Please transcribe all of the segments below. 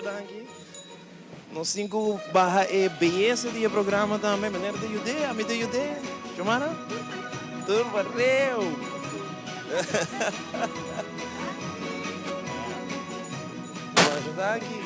danki. Nos tin ku baha e beyesa di e programa tambe. Meneer ta yud'é, ami ta yud'é. Chomara? Tur bareu. Masha danki.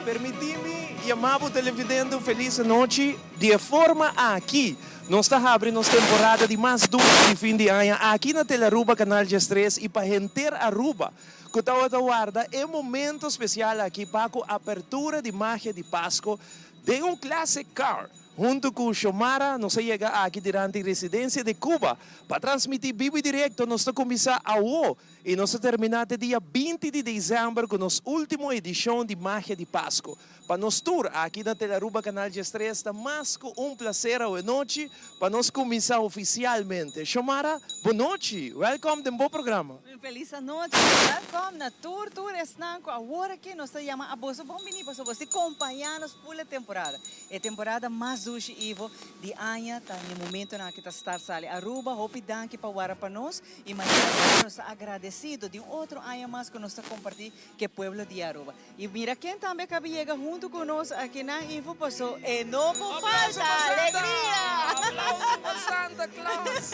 Permití mi yama bo televidente un felis anochi. Di e forma aki nos ta habri nos temporada di mas dushi di fin di aña aki na Telearuba Canal 13 y pa henter Aruba cu tawata warda e momento special aki pa cu apertura di Magia di Pasco den un classic car. Hunto cu Xiomara nos a yega aki diranti Residencia de Cuba pa transmiti bibo y directo. Nos ta cuminsa awo y nos ta termina te dia 20 di december cu nos ultimo edicion di Magia di Pasco. Pa nos tur aki na Telearuba Canal 13 ta mas cu un placer awe nochi pa nos cuminsa oficialmente. Xiomara, bo nochi! Welcome den bo programa. Un felis anochi. Welcome na tur tur esnan cu awor aki nos ta yama a boso bon bini pasobra boso ta compaña nos full e temporada. E temporada mas dushi Ivo di aña ta n'e momentonan aki ta start sali Aruba. Hopi danki pa wara pa nos y manera cu nos ta agradecido di un otro aña mas cu nos ta comparti cu e pueblo di Aruba. Y mira ken tambe acaba yega hunto cu nos aki nan Ivo paso e no por falta alegria. Aplauso pa Santa Claus.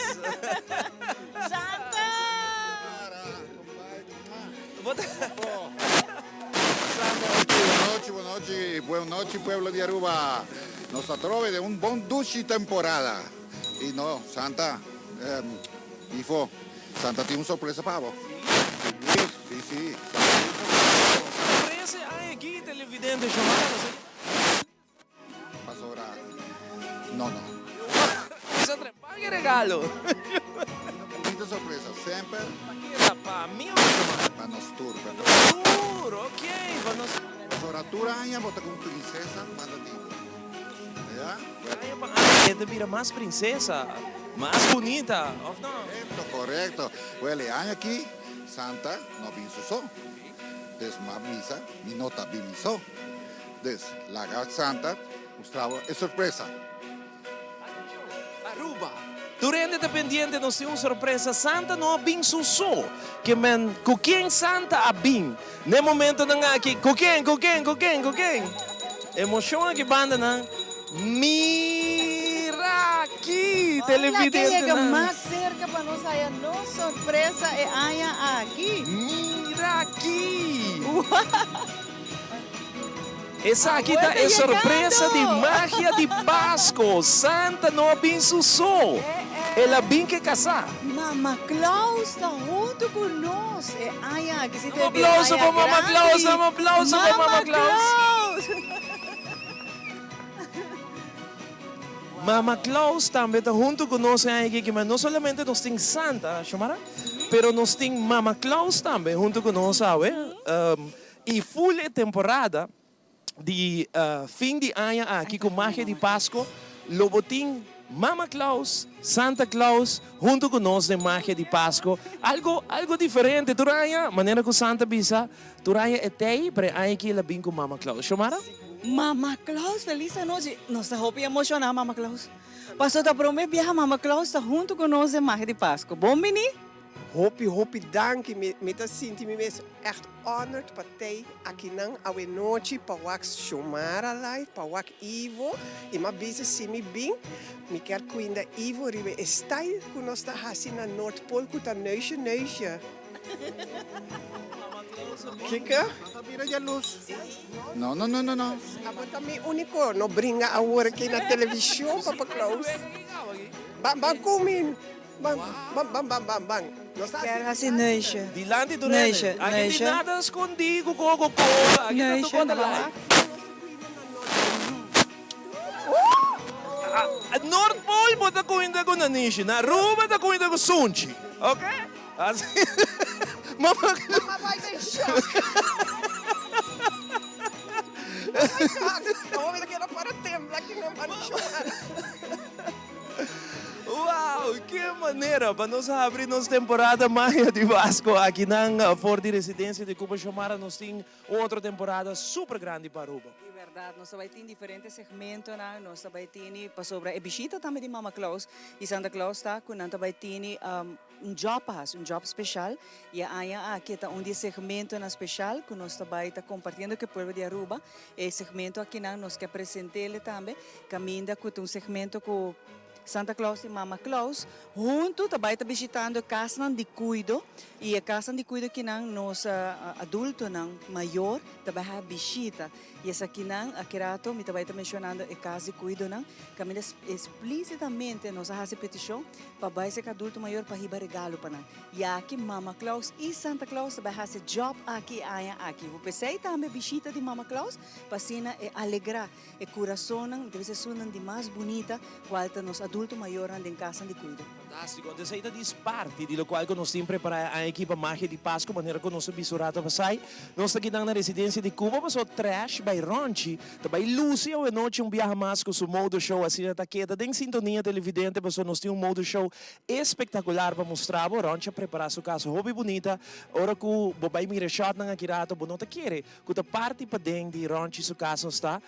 Santa! Buenas noches, buenas noches, buenas noches pueblo de Aruba. Nos atrobe de un bon dushi temporada. Y no, Santa, eh, Ivo, Santa tin un sorpresa pa bo. Sí, sí, sí. Sorpresa hay aki, televidente Xiomara, no sé. Pasobra, no, no. Bisa trepa ki regalo. Bunita sorpresa, semper. Pa keda, pa mi o pa Xiomara? Pa nos tur, pa nos tur, ok, pa nos tur. Pasobra tur aña bo ta ku un prinsesa banda di bo. Ya? Aña pa aña e ta bira mas prinsesa, mas bunita, of no? Korekto, korekto. Wel, e aña aki Santa no bin su so. Des m'a bisa, mi no ta bin mi so. Des, laga Santa mustra bo e sorpresa. Aruba, tur hende ta pendiente, nos tin un sorpresa, Santa no a bin su so. Ke men, ku ken Santa a bin? N'e momentonan aki, ku ken, ku ken, ku ken, ku ken? Emocion aki bandanan, mira aki, Hola, ke televidentenan. yega mas cerca pa nos haya nos sorpresa e aña aki. Mira aki. Wow! Esaki ta e sorpresa di magia di Pasco. Santa no a bin su so, el a bin ke kasá. Mama Claus ta huntu ku nos e aña aki. Si Un aplauso pa Mama Claus, un aplauso pa Mama Claus. Mama Claus tambe ta huntu ku nos e aña aki, ma no solamente nos tin Santa, Xiomara, pero nos tin Mama Claus tambe huntu ku nos awe. Y full e temporada di fin di aña aki cu magia di Pasco lo bo tin Mama Claus, Santa Claus hunto cu nos den magia di Pasco. Algo algo diferente tur aña, manera cu Santa bisa, tur aña e tey, pero e aña aki el a bin cu Mama Claus. Xiomara? Mama Claus, feliz anochi. Nos ta hopi emociona Mama Claus. Paso ta prome biaha Mama Claus ta hunto cu nos den magia di Pasco. Bon bini! Hopi hopi danki mi mi ta sinti mi mes echt honored pa tei akinan awe nochi pa wak Xiomara live pa wak Ivo y m'a bisa si mi bin mi kier cuinda Ivo riba e style cu nos ta haci na Noordpool cu ta neusje neusje. Kiko? Ta bira jaluz. No no no no no. Abo ta mi unico no bringa awor aki na television papa Claus. Ban ban cu mi. Ban, ban, ban, ban, ban, ban. Nos ta Kier hasi neusje. Dilanti tur hende. Neusje, Aki tin neusje. nada skondí ku koko kola. Aki ta tur Neusje, kos ta mama. live. Noord Pool bo ta kuinda ku nanishi. Na Aruba ta kuinda ku sunchi. Ok? Asi. Mama. Mama bai den shock. Oh my God. Awor mi ta keda para tembla aki na man di Xiomara. Wow, ke. manera pa nos habri nos temporada Magia di Pasco akinan for di Residencia de Cuba Xiomara nos tin un otro temporada super grandi pa Aruba. Di berdad, nos ta bay tin diferente segmentonan, nos ta bay tini pasobra e bishita tambe di Mama Claus y Santa Claus ta cu nan ta bay tini un job pa haci, un job special y e aña aki ta un di e segmentonan special cu nos ta bay ta compartiendo cu e pueblo di Aruba. E segmento akinan nos ke presentele tambe caminda cu ta un segmento cu Santa Claus y Mama Claus hunto ta bay ta bishitando e casnan di cuido y e casnan di cuido akinan nos adultonan mayor ta bay haci bishita y esakinan aki rato mi ta bay ta mencionando e cas di cuidonan caminda explicitamente nos a haci peticion pa bay cerca adulto mayor pa hiba regalo pa nan y aki Mama Claus y Santa Claus ta bay haci job aki e aña aki p'esey tambe bishita di Mama Claus pa asina e alegra E curasonnan, mi ta bisa esunnan di mas bunita, cual ta nos adulto mayornan den casnan di cuido. Fantastico. Entonces ei ta dis parti di locual cu nos tin prepara e aña aki pa Magia di Pascu, manera cu nos a bisa un rato pasai. Nos ta kinan na residencia di Cuba pasobra Trash by Ronchi ta bay luci awenochi un biaha mas cu su modo show. Asina ta keda den sintonia televidente pasobra nos tin un modo show espectacular pa mustra bo. Ronchi a prepara su cas hopi bunita. Ora cu bo bay mira e shotnan aki rato bo no ta kere Ku ta parti paden di Ronchi su kas nos ta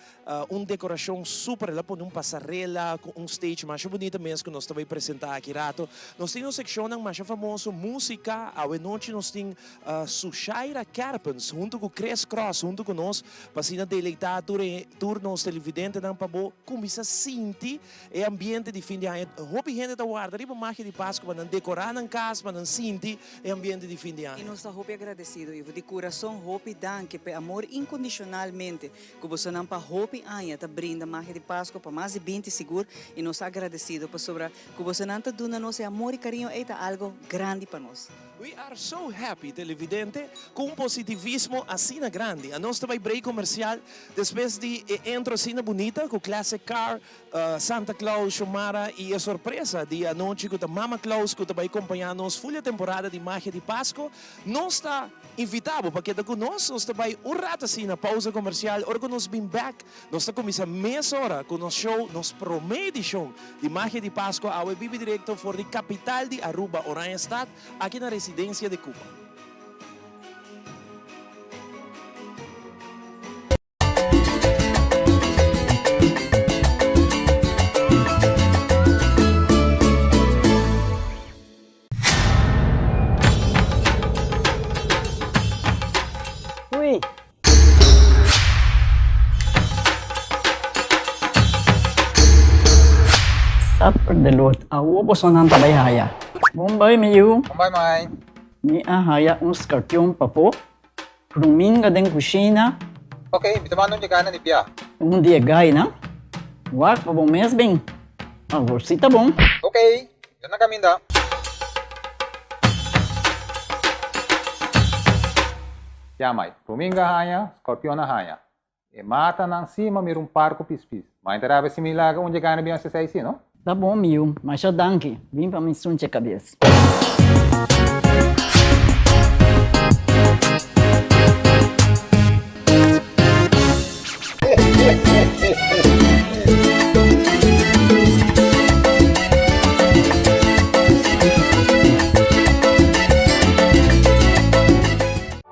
un dekorashon super. El a pone un pasarela ku un stage masha bunita mes ku nos ta bai presentá aki rato. Nos tin nos sekshonnan masha famoso, músika. Awe nochi nos tin Sushaira Kerpens huntu ku Chris Cross huntu ku nos pa asina deleitá tur e tur nos televidentenan pa bo kuminsá sinti e ambiente di fin di aña. Hopi hende ta warda riba magia di Pasku pa nan dekorá nan kas, pa nan sinti e ambiente di fin di aña. I nos ta hopi agradesido, Ivo. Di kurason hopi danki p'e amor inkondishonalmente ku bosonan pa hopi aña ta brinda Magia di Pasku, pa mas di binti sigur, i nos ta agradesido pasobra ku bosonan ta duna nos e amor i kariño ei ta algo grandi pa nos. We are so happy, televidente, ku un positivismo asina grandi. Anos ta bai break komersial despues di e intro asina bunita ku Classic Car, Santa Claus, Xiomara y e sorpresa di anochi cu ta Mama Claus cu ta bay compaña nos full e temporada di Magia di Pasco. Nos ta invita bo pa keda cu nos. Nos ta bay un rato asina pausa comercial. Ora cu nos bin back nos ta cuminsa mesora cu nos show, nos prome edicion di Magia di Pasco awe bibi directo for di capital di Aruba, Oranjestad, aki na Residencia de Cuba. Ui. Supper de lot. Awo bosonan ta bai haya. Bon bai mi yu. Bon bai mai. Mi a haya un skarpion papo. Ruminga den kushina. Ok, mi ta manda un dje na di bia. Un di e gainan. Wak pa bo mes bin. Awor si ta bon. Ok, mi ta na kaminda. Ya mai, ruminga haña, scorpion a haña. E matanan si ma mira un par ku pispis. Ma e ta rabia si mi laga un dje gana bin hasi esei si, no? Ta bon mi yu, masha danki. Bin pa mi sunche kabes.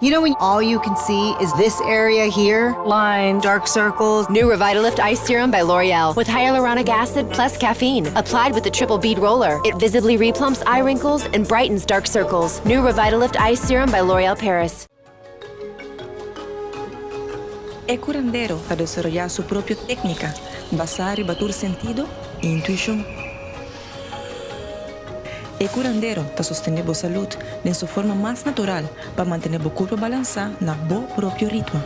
You know when all you can see is this area here? Lines, dark circles. New Revitalift Ice Serum by L'Oreal with hyaluronic acid plus caffeine. Applied with the triple bead roller. It visibly replumps eye wrinkles and brightens dark circles. New Revitalift Ice Serum by L'Oreal Paris. E curandero ta desaroyá su propio técnica basá riba tur sentido i intuishon. E curandero ta sostené bo salud den su forma mas natural pa mantené bo curpa balansá na bo propio ritmo.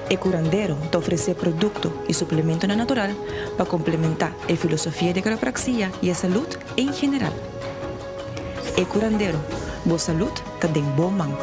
E curandero ta ofresé producto i suplementonan natural pa complementá e filosofia di quiropraxia i e salud en general. E curandero, bo salud ta den bo man.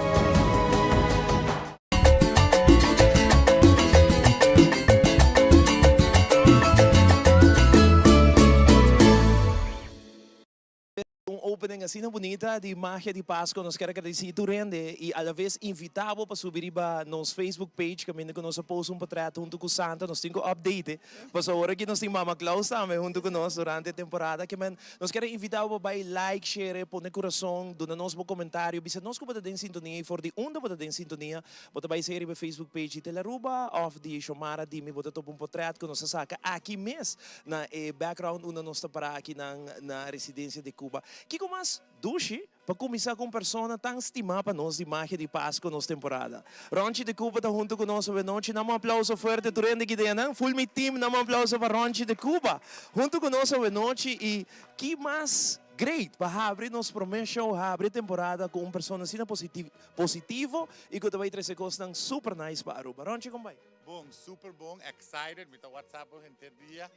Un open. opening asina bunita di Magia di Pasco. Nos kier a gradeci tur hende y alaves invita bo pa subi riba nos Facebook page caminda cu nos a post un portret hunto cu Santa. Nos tin cu update pasobra awor aki nos tin Mama Claus tambe hunto cu nos durante e temporada. Ke men nos kier a invita bo pa bay like, share, pone curason, duna nos bo comentario, bisa nos cu bo ta den sintonia y for di unda bo ta den sintonia. Bo ta bay sea riba e Facebook page di Telaruba of di Shomara Dimi bo ta topa un potret cu nos a saca aki mes na e background unda nos ta para aki nan na Residencia de Cuba. Kico mas dushi pa cuminsa cu un persona tan stima pa nos di Magia di Pasco nos temporada. Ronchi de Cuba ta hunto cu nos awenochi. Nan un aplauso fuerte tur hende ki den nan. Full mi team nan un aplauso pa Ronchi de Cuba hunto cu nos awenochi y ki mas great pa habri nos prome show habri temporada cu un persona asina positivo y cu ta bay trece cosnan super nice pa Aruba. Ronchi con bay? Bon, super bon, excited, mi ta whatsapp bo henter dia,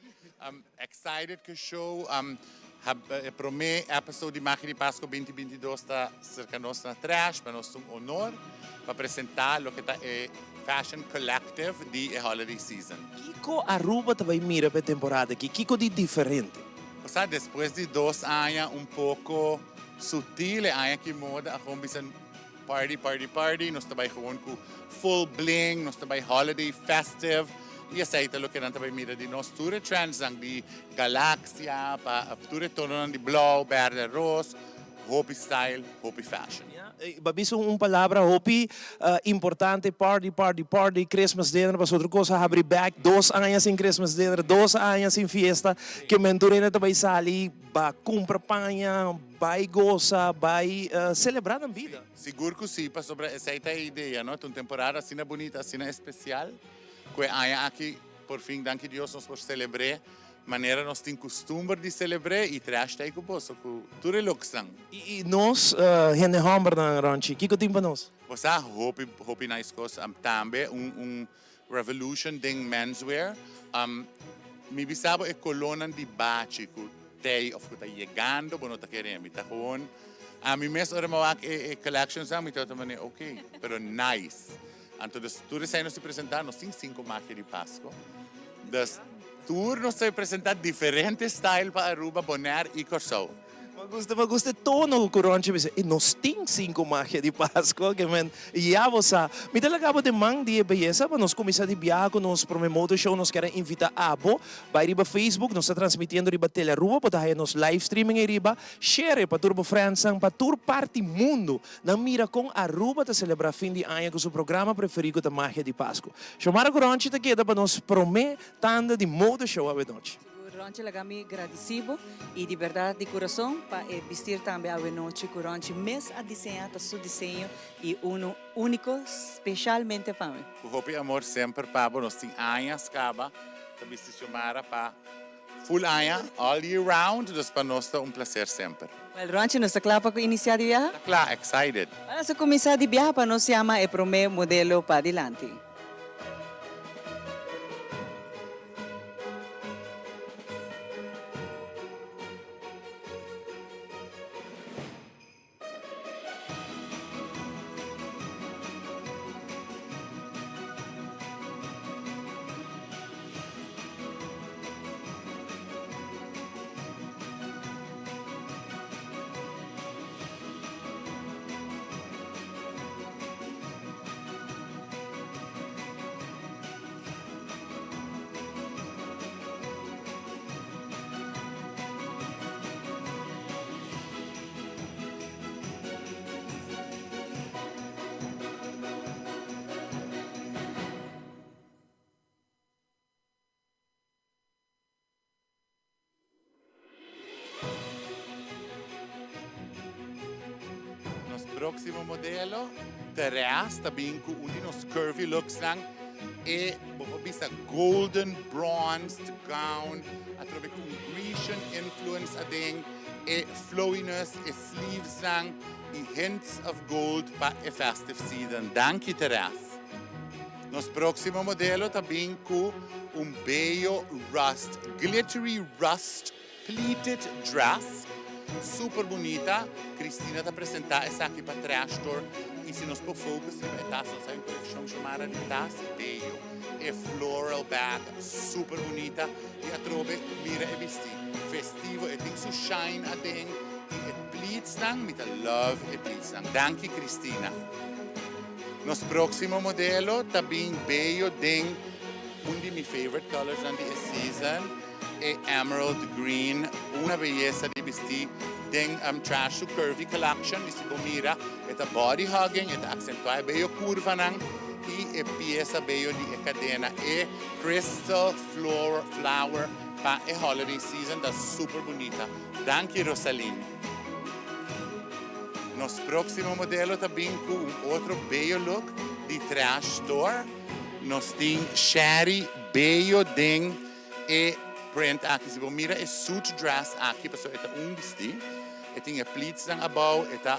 excited cu show, e prome episode di Magia di Pasco 2022 ta cerca nos na Trash, pa nos ta un honor pa presenta loke ta e Fashion Collective di e holiday season. Kico Aruba ta bay mira pa e temporada aki? Kico di diferente? Osea, despues di dos aña un poco sutil, e aña aki moda a gewoon bisa Party, party, party, nos ta bai gewoon ku full bling, nos ta bai holiday festive y esei ta loke nan ta bai mira di nos. Tur e trendsnan di galaxia pa tur e tononan di blauw, berde, roos, hopi style, hopi fashion. Bo a bisa un palabra hopi importante, party, party, party, Christmas dinner, pasobra otro cos a habri bek, dos aña sin Christmas dinner, dos aña sin fiesta, ke men tur hende ta bai sali ba cumpra paña, Bai gosa, bai selebrá nan bida. Sigur ku sí, pasobra esei ta e idea, no? Ta un temporada asina bunita, asina espesial, ku e aña aki por fin, danki Dios, nos por selebr'é manera nos tin kustumber di selebr'é i trash ta ei ku boso, ku tur e luksnan. I nos hende hòmbernan, Ronchi, kiko tin pa nos? Bo sa, hopi, hopi nice kos. Tambe un, un Revolution den menswear, mi bisa bo e colornan di bachi cu tey of cu ta yegando bo no ta kere, mi ta gewoon ami mes ora mi a wak e collections nan mi tabata mane ok pero nice anto dus tur esei nos ta presenta nos tin cinco magia di pasco dus tur nos ta presenta diferente style pa Aruba, Bonaire y Corsou. Ma gusta, ma gusta e tono cu Ronchi bisa, e nos tin cinco magia di Pascua, ke men ya bo sa. Mi ta laga bo den man di e beyesa pa nos cuminsa di biaha cu nos prome motor show. Nos kier a invita abo bay riba Facebook, nos ta transmitiendo riba Telearuba, bo ta haya nos live streaming eyriba. Share e pa tur bo friendsnan, pa tur parti mundo. Nan mira con Aruba ta celebra fin di aña cu su programa preferi cu ta Magia di Pascua. Xiomara cu Ronchi ta keda pa nos prome tanda di motor show awe nochi. Ronchi laga mi gradisi bo y di berdad di curason pa e bistir tambe awe nochi cu Ronchi mes a diseña ta su diseño y uno unico specialmente pa mi. Cu hopi amor semper pa bo nos tin añas caba ta bisti Xiomara pa full aña all year round dus pa nos ta un placer semper. Well Ronchi nos ta cla pa inicia di biaha? Ta cla, excited. Bueno nos a cuminsa di biaha pa nos yama e prome modelo pa dilanti. Nos próximo modelo, Therese, ta bin ku un di nos curvy looksnan. E, bo por bisa, golden bronzed gown, atrobe ku un Grecian influence aden, e flowiness, e sleevesnan i hints of gold pa e festive season. Danki, Therese. Nos próximo modelo ta bin ku un bello rust, glittery rust pleated dress, super bunita. Cristina ta presenta esaki pa Trash Tour y si nos por focus riba e tas, nos hay un coleccion Xiomara di tas bello. E floral bag super bunita y atrobe mira e bisti festivo, e tin su shine aden y e. pleatsnan, mi ta love e pleatsnan. Danki Cristina. Nos proximo modelo ta bin bello den un di mi favorite colorsnan di e season, e emerald green. Una belleza di bisti den Trash to Curvy collection. Y si bo mira, e ta body hugging, e ta accentua e bello curvanan y e pieza bello di e cadena. E crystal flower pa e holiday season ta super bunita. Danki Rosaline. Nos proximo modelo ta bin cu un otro bello look di Trash Store. Nos tin Sherry bello den e print aki. Si bo mira e suit dress aki, pasobra e ta un bisti. E tin e pleatsnan abou, e ta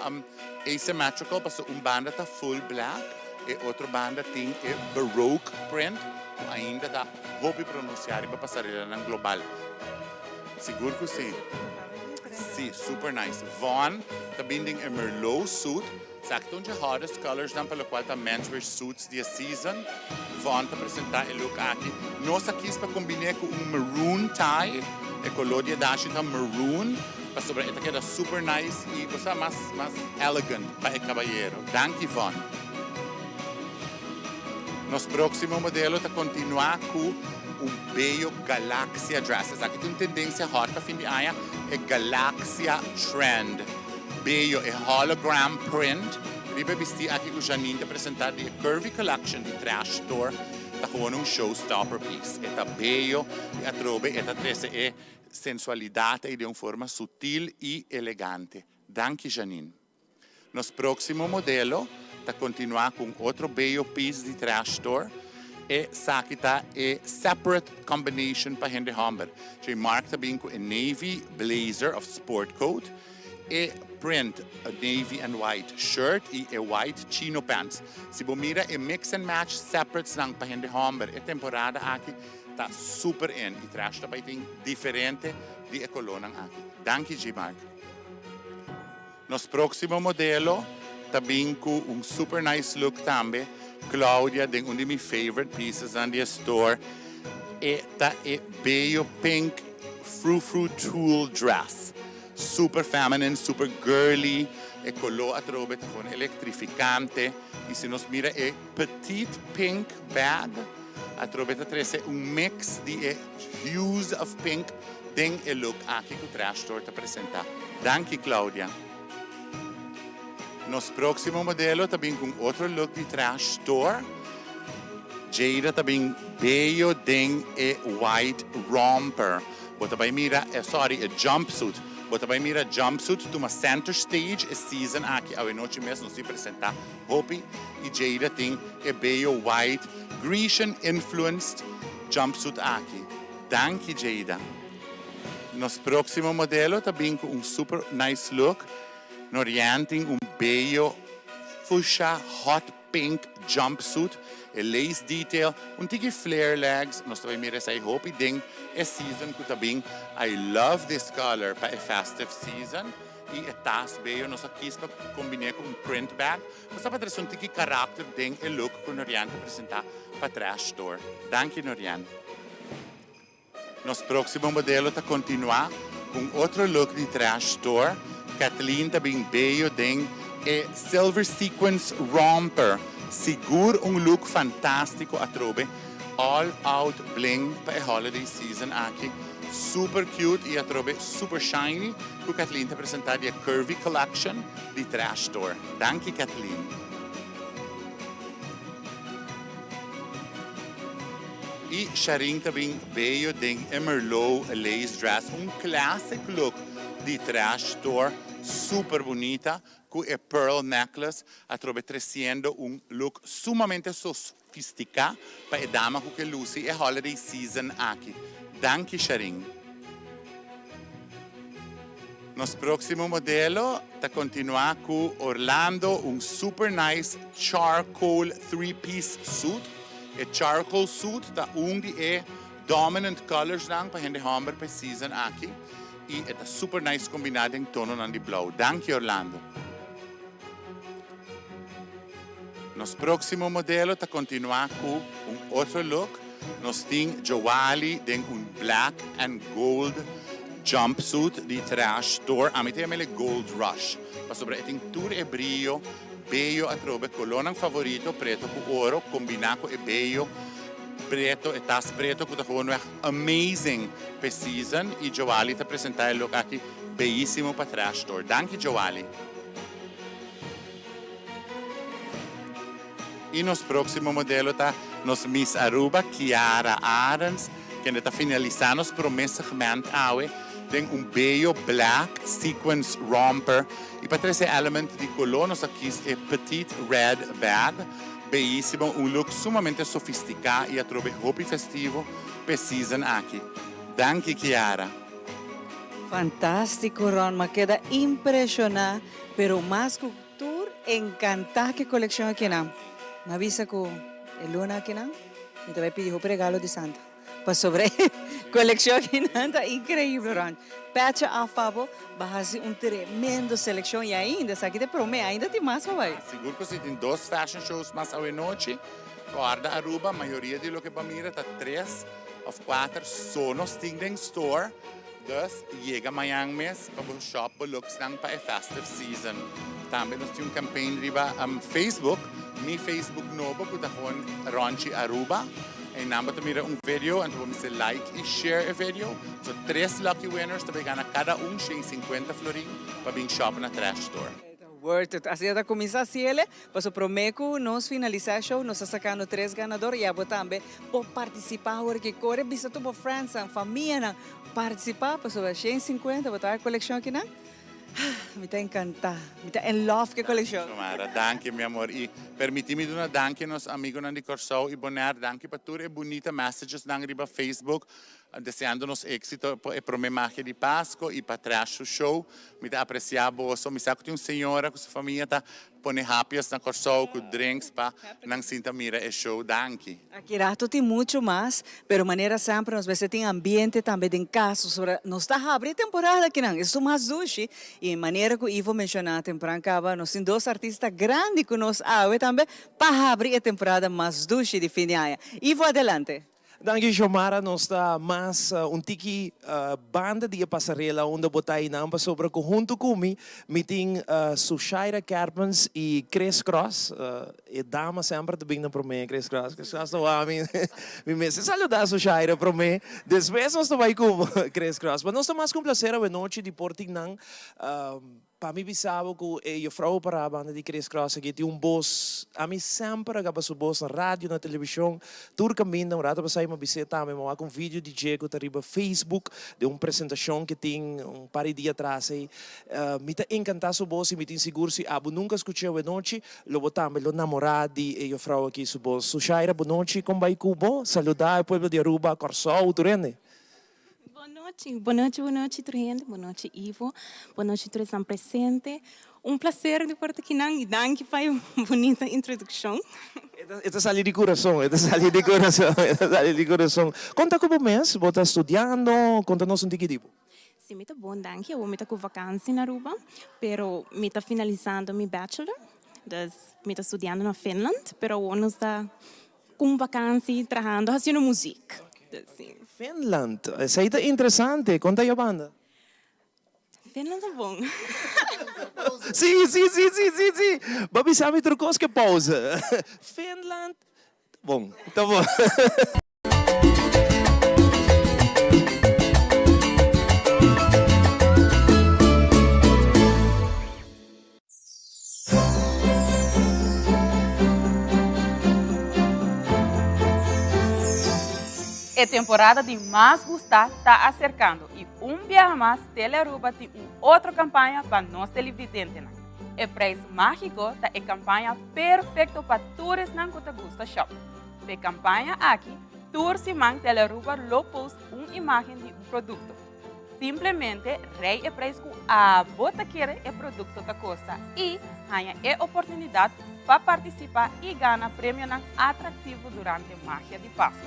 asymmetrical pasobra un banda ta full black, e otro banda tin e baroque print cu ainda ta hopi pronuncia riba pasarelanan global. Sigur cu si. Si, super nice. Vaughn ta bin den e Merlot suit. Esaki ta un dje hottest colorsnan pa locual ta menswear suits di e season. Vaughn ta presenta e look aki. Nos a kis pa combine cu un maroon tie. E color di e dashi ta maroon pasobra e ta keda super nice y bo sa mas mas elegant pa e cabayero. Danki Vaughn. Nos proximo modelo ta continua cu un bello galaxia dress. Esaki ta un tendencia hot pa fin di aña, e galaxia trend. Bello, e hologram print riba e bisti aki cu Janine ta presenta di e Curvy Collection di Trash Store ta gewoon un showstopper piece. E ta bello y atrobe e ta trece e sensualidad ey den un forma sutil y elegante. Danki Janine. Nos próksimo modelo ta kontinuá ku un otro beyo piece di Trash Store. Esaki ta e separate combination pa hende hòmber. Djei Mark ta bin ku e navy blazer òf sport coat, e print navy and white shirt i e white chino pants. Si bo mira e mix and match separatesnan pa hende hòmber e temporada aki ta super in i Trash ta bai tin diferente di e kolónan aki. Danki Djei Mark. Nos próksimo modelo ta bin ku un super nice look tambe. Claudia den un di mi favorite piecesnan di e store. E ta e bello pink frou frou tulle dress. Super feminine, super girly. E koló atrobe ta gewoon elektrifikante. I si nos mira e petite pink bag atrobe ta trese un mix di e hues of pink den e look aki ku Trash Store ta presenta. Danki Claudia. Nos proximo modelo ta bin ku un otro look di Trash Store. Jada ta bin beyo den e white romper. Bo ta bai mira, sorry, e jumpsuit. Bo ta bai mira jumpsuit tuma center stage e season aki. Awenochi mes nos tin presenta Hopi y Jada tin e beyo white Grecian influenced jumpsuit aki. Danki Jada. Nos proximo modelo ta bin cu un super nice look. Norian tin un beyo fuchsia hot pink jumpsuit, e lace detail, un tiki flare legs, nos ta bay mira esey hopi den e season cu ta bin. I love this color pa e festive season. I e tas beyo nos a kis pa kombiné ku un print bag. Nos ta trese un tiki karakter den e look ku Norian ta presentá pa Trash Store. Danki Norian. Nos próksimo modelo ta kontinuá ku un otro look di Trash Store. Kathleen ta bin beyo den e silver sequins romper. Sigur un look fantástiko atrobe. All out bling pa e holiday season aki. Super cute y atrobe super shiny cu Kathleen ta presenta di e Curvy Collection di Trash Store. Danki Kathleen. Y Sharin ta bin bello den e Merlot lace dress, un classic look di Trash Store, super bunita cu e pearl necklace atrobe treciendo un look sumamente Sofisticá pa e dama ku ke lusi e holiday season aki. Danki Sharin. Nos próksimo modelo ta kontinuá ku Orlando un super nice charcoal three piece suit. E charcoal suit ta un di e dominant colorsnan pa hende hòmber pa e season aki i e ta super nice kombiná den tononan di blou. Danki Orlando. Nos próksimo modelo ta kontinuá ku un otro look. Nos tin Joali den un black and gold. jumpsuit di Trash Store. Ami ta yam'el e Gold Rush pasobra e tin tur e brio beyo atrobe, colornan favorito preto cu oro combina cu e beyo preto, e tas preto cu ta gewoonweg amazing p'e season y Joali ta presenta e look aki beyisimo pa Trash Store. Danki Joali. Y nos proximo modelo ta nos Miss Aruba, Kiara Arends, kende ta finalisa nos prome segment awe den un bello black sequins romper. Y pa trece element di color nos a kies e petite red bag, beyisimo, un look sumamente sofistica y atrobe hopi festivo p'e season aki. Danki Kiara. Fantastico Ron, m'a keda impresiona, pero mas cu Tur encantá cu e coleccion akinan. Mi a bisa cu e luna akinan mi ta bay pidi hopi regalo di Santa pasobra e coleccion akinan ta increibel Ron. Pecha af pa bo, bo a haci un tremendo seleccion y ainda esaki ta e prome, ainda tin mas pa bay. Sigur cu si tin dos fashion shows mas awenochi. Corda Aruba, mayoria di loke bo a mira ta tres of cuater so nos tin den store. Dus, yega mañan mes pa bo shop bo looksnan pa e festive season. Tambe nos tin un campaign riba Facebook, mi Facebook nobo cu ta gewoon Ronchi Aruba. Eynan bo ta mira un video anto bo mester like y share e video. So tres lucky winners ta bay gana cada un 150 florin pa bin shop na Trash Store. Worth it. Asina ta cuminsa Ciele, paso prome cu nos finalisa e show nos ta sacando tres ganador y abo tambe por participa awor ki core bisa tur bo friendsnan, famianan participa pasobra 150 bo ta wak e coleccion akinan mi ta encanta, mi ta in love cu e coleccion. Xiomara, danki mi amor y permiti mi duna danki nos amigonan di Corsou y Bonaire, danki pa tur e bunita messagesnan riba Facebook. Deseando nos éxito pa e prome magia di Pasco y pa Trash su show. Mi ta aprecia boso. Mi sa cu tin un señora cu su famia ta pone hapjes na Corsou cu drinks pa nan sinta mira e show. Danki. Aki rato tin mucho mas, pero manera semper nos mester tin ambiente tambe den cas, pasobra nos ta habri e temporada akinan, esun mas dushi, y manera cu Ivo menciona tempran caba, nos tin dos artista grandi cu nos awe tambe pa habri e temporada mas dushi di fin di aña. Ivo adelante. Danki Xiomara, nos ta mas un tiki banda di e pasarela unda bo ta einan pasobra ku huntu ku mi mi tin Sushaira Kerpens i Chris Cross, e dama semper ta bin na prome Chris Cross, Chris Cross ta wak mi, mi mester saluda Sushaira prome, despues nos ta bai ku Chris Cross, pero nos ta mas ku un placer awenochi di por tin nan. Pa mi bisa bo ku e jufrou pará banda di Chris Cross aki tin un bos, ami semper a gaba su bos na radio, na televishon, tur kaminda. Un rato pasá mi a bis'é tambe, mi a wak un video di dje ku ta riba Facebook den un presentashon ke tin un par di dia atras ei. Mi ta enkantá su bos i mi tin sigur si abo nunka skuch'é awenochi, lo bo tambe lo namorá di e jufrou aki su bos. Sushaira, bonochi, kon bai ku bo? Saludá e pueblo di Aruba, Kòrsou, tur hende. Bon nochi, bon nochi, bon nochi tur hende, bon nochi Ivo, bon nochi tur esnan presente. Un placer di por ta kinan y danki pa e bunita introduccion. E ta sali di curason, e ta sali di curason, e ta sali di curason. Conta cu bo mes, bo ta studiando, conta nos un tiki di bo. Si, mi ta bon danki, awor mi ta cu vakantie na Aruba, pero mi ta finalisando mi bachelor, dus mi ta studiando na Finland, pero awor nos ta Cu vakantie trahando haciendo muziek. Finland, esey ta interesante, con ta yo banda? Finland ta bon. Si, si, si, si, si, si. Bo a bisa mi tur cos ke pauze. Finland ta bon, ta bon. E temporada di mas gustá ta aserkando i un biaha mas Telearuba tin un otro kampaña pa nos televidentenan. E Prijs Mágiko ta e kampaña perfekto pa tur esnan ku ta gusta shòp. P'e kampaña aki, tur siman Telearuba lo post un imágen di un produkto. Simplemente rei e prijs ku abo ta kere e produkto ta kosta i haña e oportunidat pa partisipá i gana premionan atraktivo durante Magia di Pasku.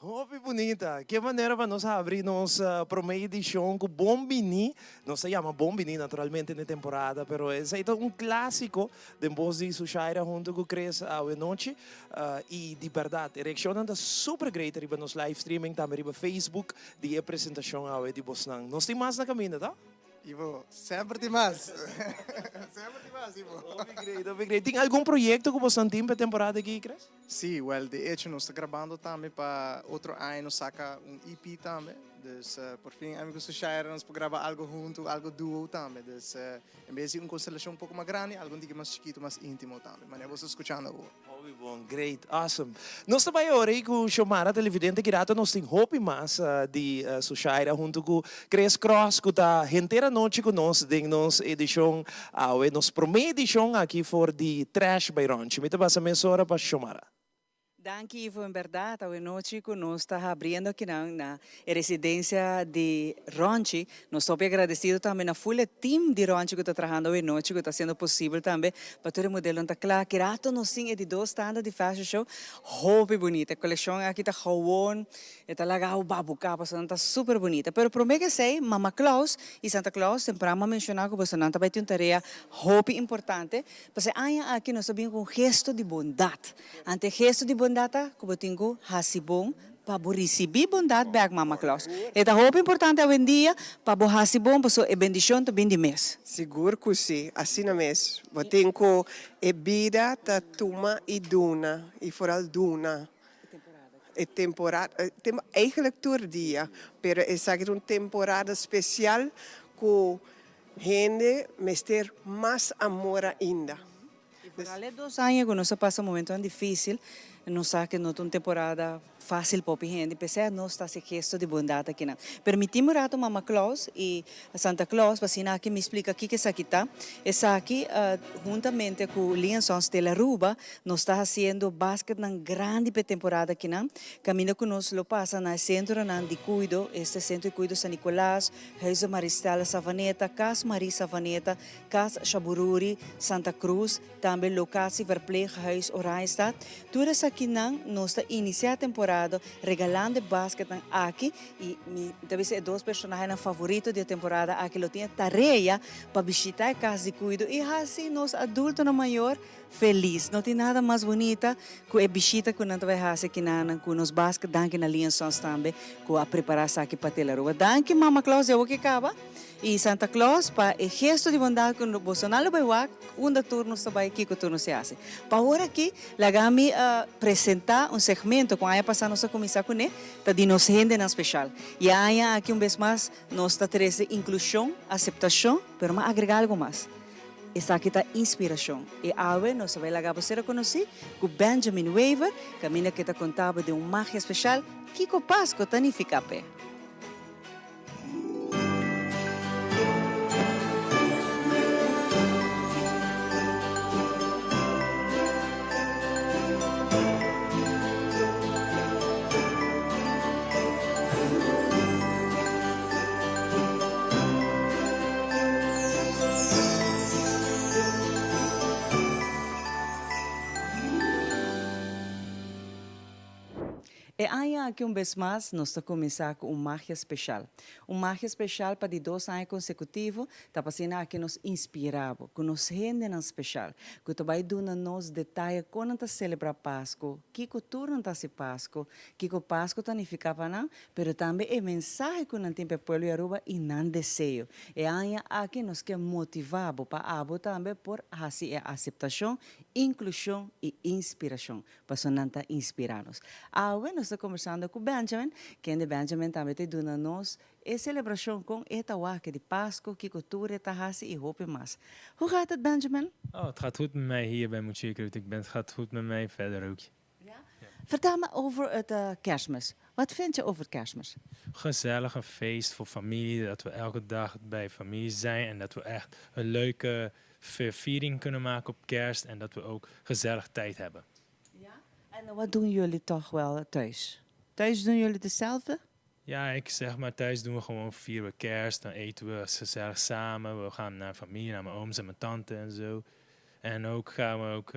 Hopi bunita. Ke manera pa nos habri nos prome edicion cu Bon Bini. Nos ta yama Bon Bini naturalmente n'e temporada, pero esey ta un clasico den bos di Sushaira hunto cu Chris awe nochi. Y di berdad e reaccionnan ta super great riba nos live streaming, tambe riba Facebook di e presentacion awe di bosnan. Nos tin mas na caminda, ta? Ivo, semper tin mas. Semper tin mas, Ivo. Hopi great, hopi great. Tin algun proyecto cu bosnan tin pa e temporada aki, Chris? Sí, wel de hecho nos ta grabando tambe pa otro aña nos saca un EP tambe. Dus por fin ami cu Sushaira nos por graba algo hunto, algo duo tambe. Dus en bes di un constelacion un poco mas grandi, algo un tiki mas chikito, mas intimo tambe. Manera bo ta scuchando awor. Hopi bon, great, awesome. Nos ta bai ora ei cu Xiomara Televidente ki rato nos tin hopi mas di Sushaira hunto cu Chris Cross cu ta henter anochi cu nos den nos edicion Awe nos prome edicion aki for di Trash by Ronchi. Mi ta pasa mesora pa Xiomara. Danki Ivo, en berdad awe nochi cu nos ta habriendo akinan na e residencia di Ronchi. Nos ta hopi agradecido tambe na full e team di Ronchi cu ta trahando awe nochi cu ta haciendo posibel tambe pa tur e modelonan ta cla. Ki rato nos tin e di dos tanda di fashion show hopi bunita. E coleccion aki ta gewoon E ta laga hou babuká pasobra nan ta super bunita. Pero promé ku esei, Mama Claus i Santa Claus tempran a menshoná ku boso nan ta bai tin un tarea hopi importante. Pasobra e aña aki nos ta bin ku un gesto di bondat. Anto e gesto di bondat ta ku bo tin ku hasi bon pa bo risibí bondat bèk, Mama Claus. E ta hopi importante awendia pa bo hasi bon pasobra e bendishon ta bin di mes. Sigur ku si, asina mes. Bo tin ku e bida ta tuma i duna, i foral duna. E temporada, eigenlijk tur dia, pero esaki ta un temporada special cu hende mester mas amor ainda. Y foral e dos aña cu nos a pasa momentonan dificil, nos sa cu no ta un temporada facil pa hopi hende, p'esei nos ta haci gesto di bondad akinan. Permiti mi un rato Mama Claus y Santa Claus pa asina aki mi splica kico esaki ta. Esaki huntamente cu Lee Sons Tele Aruba nos ta haciendo basketnan grandi pa e temporada akinan, caminda cu nos lo pasa na e centronan di cuido, este Centro di Cuido San Nicolas, Huis de Maristella Savaneta, Cas Marie Savaneta, Cas Shabururi, Santa Cruz, Tambe Locatie Verpleeghuis Oranjestad. Tur esakinan nos ta inicia temporada regalando e basketnan aki y mi ta bisa e dos personahenan favorito di e temporada aki lo tin e tarea pa bishita e cas di cuido y haci nos adultonan mayor feliz. No tin nada mas bunita cu e bishita cu nan ta bay haci akinanan cu nos basket. Danki na Lee and Sons tambe cu a prepara esaki pa Telaruba. Danki Mama Claus di awor ki caba. Y Santa Claus pa e gesto di bondad cu bosonan lo bay wak unda tur nos ta bay kico tur nos ta haci. Pa awor aki laga mi presenta un segmento cu aña pasa nos a cuminsa cune ta di nos hendenan special. Y e aña aki un bes mas nos ta trece inclusion, aceptacion, pero mi a agrega algo mas. Esaki ta inspiracion. Y awe nos ta bay laga bo ser reconoci cu Benjamin Wever caminda cu e ta conta bo den un magia special kico Pasco ta nifica p'e. E aña aki un bes mas nos ta kuminsá ku un magia speshal. Un magia speshal pa di dos aña konsekutivo ta pa asina aki nos inspirá bo ku nos hendenan speshal ku ta bai duna nos detaye kon nan ta selebrá Pasku, kiko tur nan ta hasi Pasku, kiko Pasku ta nifiká pa nan, pero tambe e mensahe ku nan tin pa e pueblo di Aruba i nan deseo. E aña aki nos ke motivá bo pa abo tambe por hasi e aseptashon, inklushon i inspirashon. Pasobra nan ta inspirá nos. Awe nos ta kombersando ku Benjamin, kende Benjamin tambe ta duna nos e selebrashon kon e ta wak di Pasku, kiko tur e ta hasi i hopi mas. Hoe gaat het Benjamin? Oh, het gaat goed met mij hier bij Moetsierkruid. Ik ben, het gaat goed met mij verder ook. Ja? Vertel me over het kerstmis. Wat vind je over kerstmis? Gezellig, een feest voor familie, dat we elke dag bij familie zijn en dat we echt een leuke viering kunnen maken op kerst en dat we ook gezellig tijd hebben. Ja, en wat doen jullie toch wel thuis? Thuis doen jullie hetzelfde? Ja, ik zeg maar thuis doen we gewoon vieren we kerst, dan eten we gezellig samen, we gaan naar familie, naar mijn ooms en mijn tante en zo. En ook gaan we ook,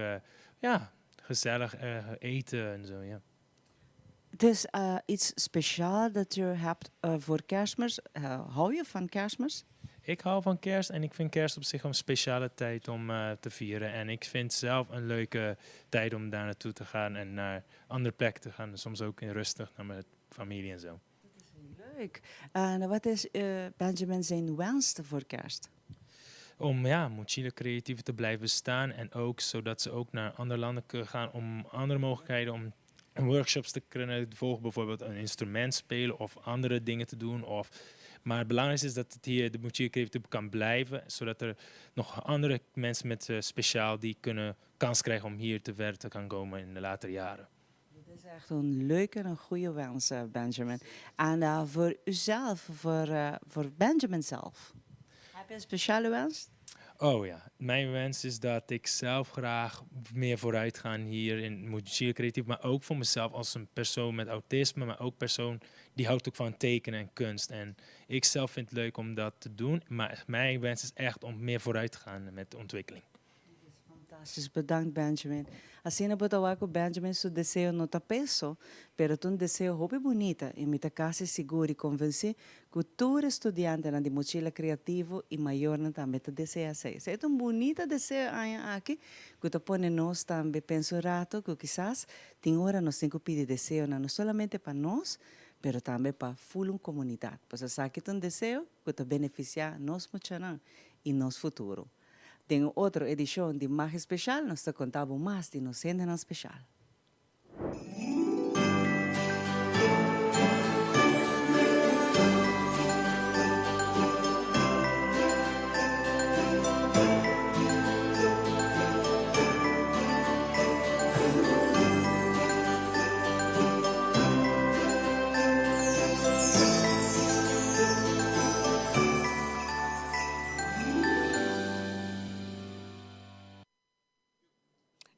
ja, gezellig eten en zo, ja. Het is iets speciaal dat je hebt voor kerstmis. Hou je van kerstmis? Ik hou van kerst en ik vind kerst op zich een speciale tijd om te vieren. En ik vind zelf een leuke tijd om daar naartoe te gaan en naar andere plekken te gaan. Soms ook in rustig naar mijn familie en zo. Leuk. En wat is Benjamin zijn wens voor kerst? Om ja, Mochila Creatief te blijven bestaan en ook zodat ze ook naar andere landen kunnen gaan om andere mogelijkheden om workshops te kunnen volgen, bijvoorbeeld een instrument spelen of andere dingen te doen. Of, maar het belangrijkste is dat het hier de Mochila Creatief kan blijven, zodat er nog andere mensen met speciaal die kunnen kans krijgen om hier te ver te kan komen in de latere jaren. Dat is echt een leuke en een goede wens, Benjamin. En voor uzelf, voor Benjamin zelf, heb je een speciale wens? Oh ja, mijn wens is dat ik zelf graag meer vooruit ga hier in Mochila Creatief, maar ook voor mezelf als een persoon met autisme, maar ook persoon die houdt ook van tekenen en kunst. En ik zelf vind het leuk om dat te doen, maar mijn wens is echt om meer vooruit te gaan met de ontwikkeling. Fantastisch, bedankt Benjamin. Asina bo ta wak cu Benjamin su deseo no ta peso, pero ta un deseo hopi bunita y mi ta casi sigur y convenci cu tur e studiantenan di Mochila Creativo y mayornan tambe ta desea esey. Esey ta un bunita deseo aña aki cu ta pone nos tambe pensa un rato cu kisas tin ora nos tin cu pidi deseonan no solamente pa nos, pero tambe pa ful un comunidad. Pasobra esaki ta un deseo cu ta beneficia nos muchanan y nos futuro. Den un otro edishon di Magia Special nos ta konta bo mas di nos hendenan speshal.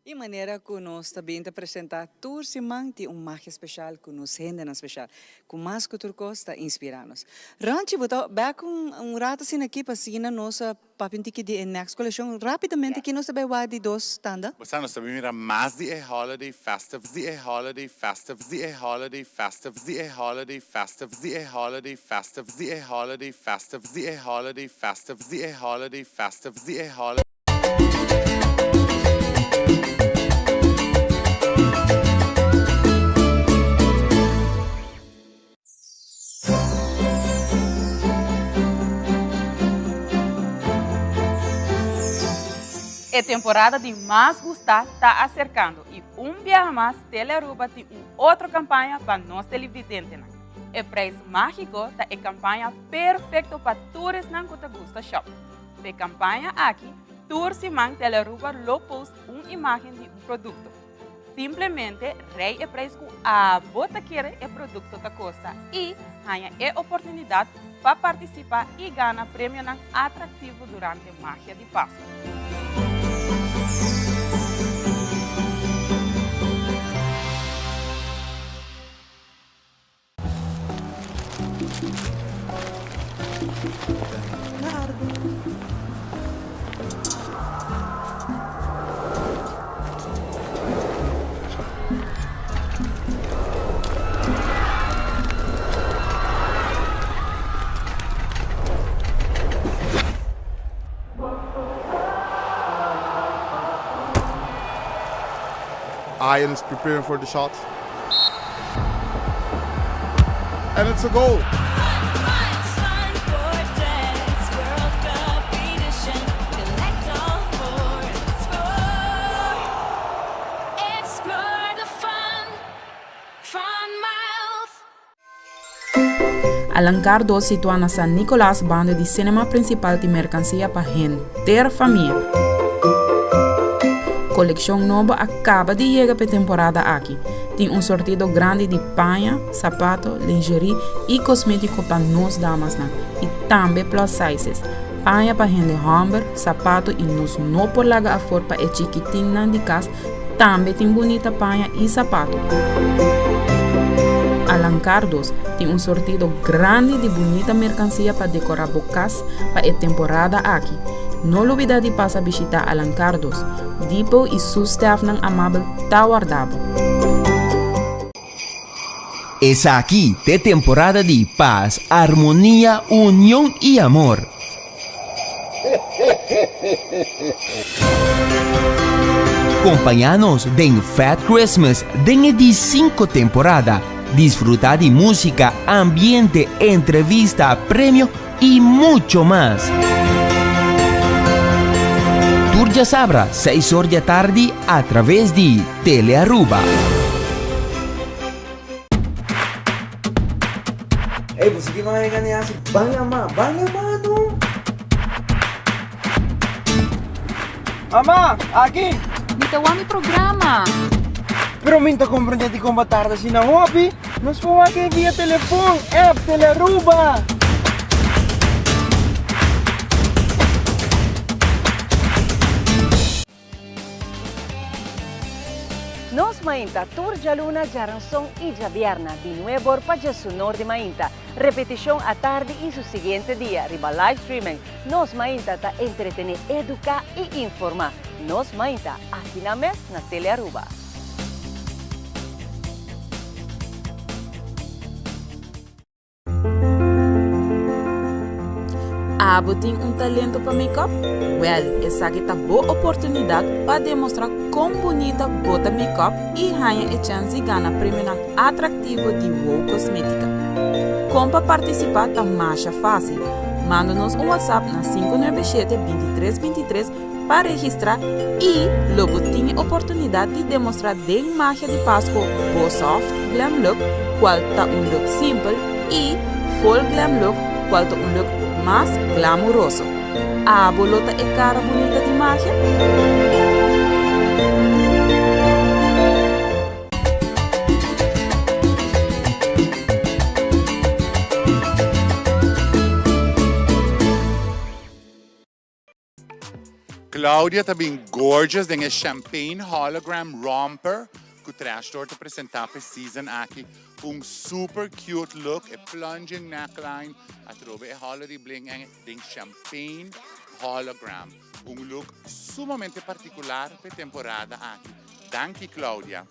E manera ku nos ta bin ta presentá tur siman tin un magia speshal ku nos hendenan speshal ku mas ku tur kos ta inspirá nos. Ranchi bo ta bek un rato asina aki pa asina nos papia un tiki di e next kolekshon. Rápidamente ki nos ta bai wak di dos tanda? Bo sa nos ta bin mira mas di e holiday festive di e holiday festive di e holiday festive di e holiday festive di e holiday festive di e holiday festive di e holiday festive di e holiday festive di e holiday. E temporada di mas gusta ta acercando y un biaha mas Telearuba tin un otro campaña pa nos televidentenan. E prijs magico ta e campaña perfecto pa tur esnan cu ta gusta shop. P'e campaña aki, tur siman Telearuba lo post un imagen di un producto. Simplemente rei e prijs cu abo ta kere e producto ta costa y haña e oportunidad pa participa y gana premionan atractivo durante Magia di Pascu. Ian is preparing for the shot. And it's a goal. Alancar 2 situá na San Nicolas banda di Cinema Principal tin merkansia pa henter famia. Kolekshon nobo a kaba di yega p'e temporada aki. Tin un sortido grandi di paña, sapato, lingerie i kosmétiko pa nos damasnan i tambe plus sizes. Paña pa hende hòmber, sapato i nos no por laga afor pa e chikitinnan di kas tambe tin bunita paña i sapato. Alancardos tin un sortido grandi di bunita merkansia pa dekorá bo kas pa e temporada aki. No lubidá di pasa bishitá Alancardos. Dipo i su stèfnan amabel ta warda bo. Esaki t'e temporada di pas, armonia, union y amor. Compaña nos den Fat Christmas den e di cinco temporada. Disfruta di musica, ambiente, entrevista, premio y mucho mas. Tur djasabra, seis or di atardi a traves di Telearuba. Ey, boso ki manga di gana hasi? Ban yama, ban yama no! Mama, aki! Mi ta wak mi programa. Pero mi ta comprende dikon bo tarda asina hopi. Nos por wak e via telefon, app, Telearuba. Nos mainta tur djaluna, djaranson i djabierna di nuebor pa djesunor di mainta. Repetishon atardi i su siguiente dia riba live streaming. Nos mainta ta entretené, eduká i informá. Nos mainta, aki na mes na Telearuba. Abo tin un talento pa make-up? Wèl, esaki ta bo oportunidat pa demostrá kon bunita bo ta make-up i haña e chèns di gana premionan atraktivo di Wow Kosmétika. Kon pa partisipá ta masha fásil. Manda nos un WhatsApp na 597 23 23 pa registrá i lo bo tin e oportunidat di demostrá den magia di Pasco bo soft glam look cual ta un look simpel i full glam look cual ta un look mas glamuroso. Abo lo ta e cara bunita di magia? Claudia ta bin gorgeous den e champagne hologram romper cu Trash Store ta presenta p'e season aki. Un super cute look, e plunging neckline, atrobe e holiday bling en den champagne hologram. Un look sumamente particular p'e temporada aki. Danki Claudia.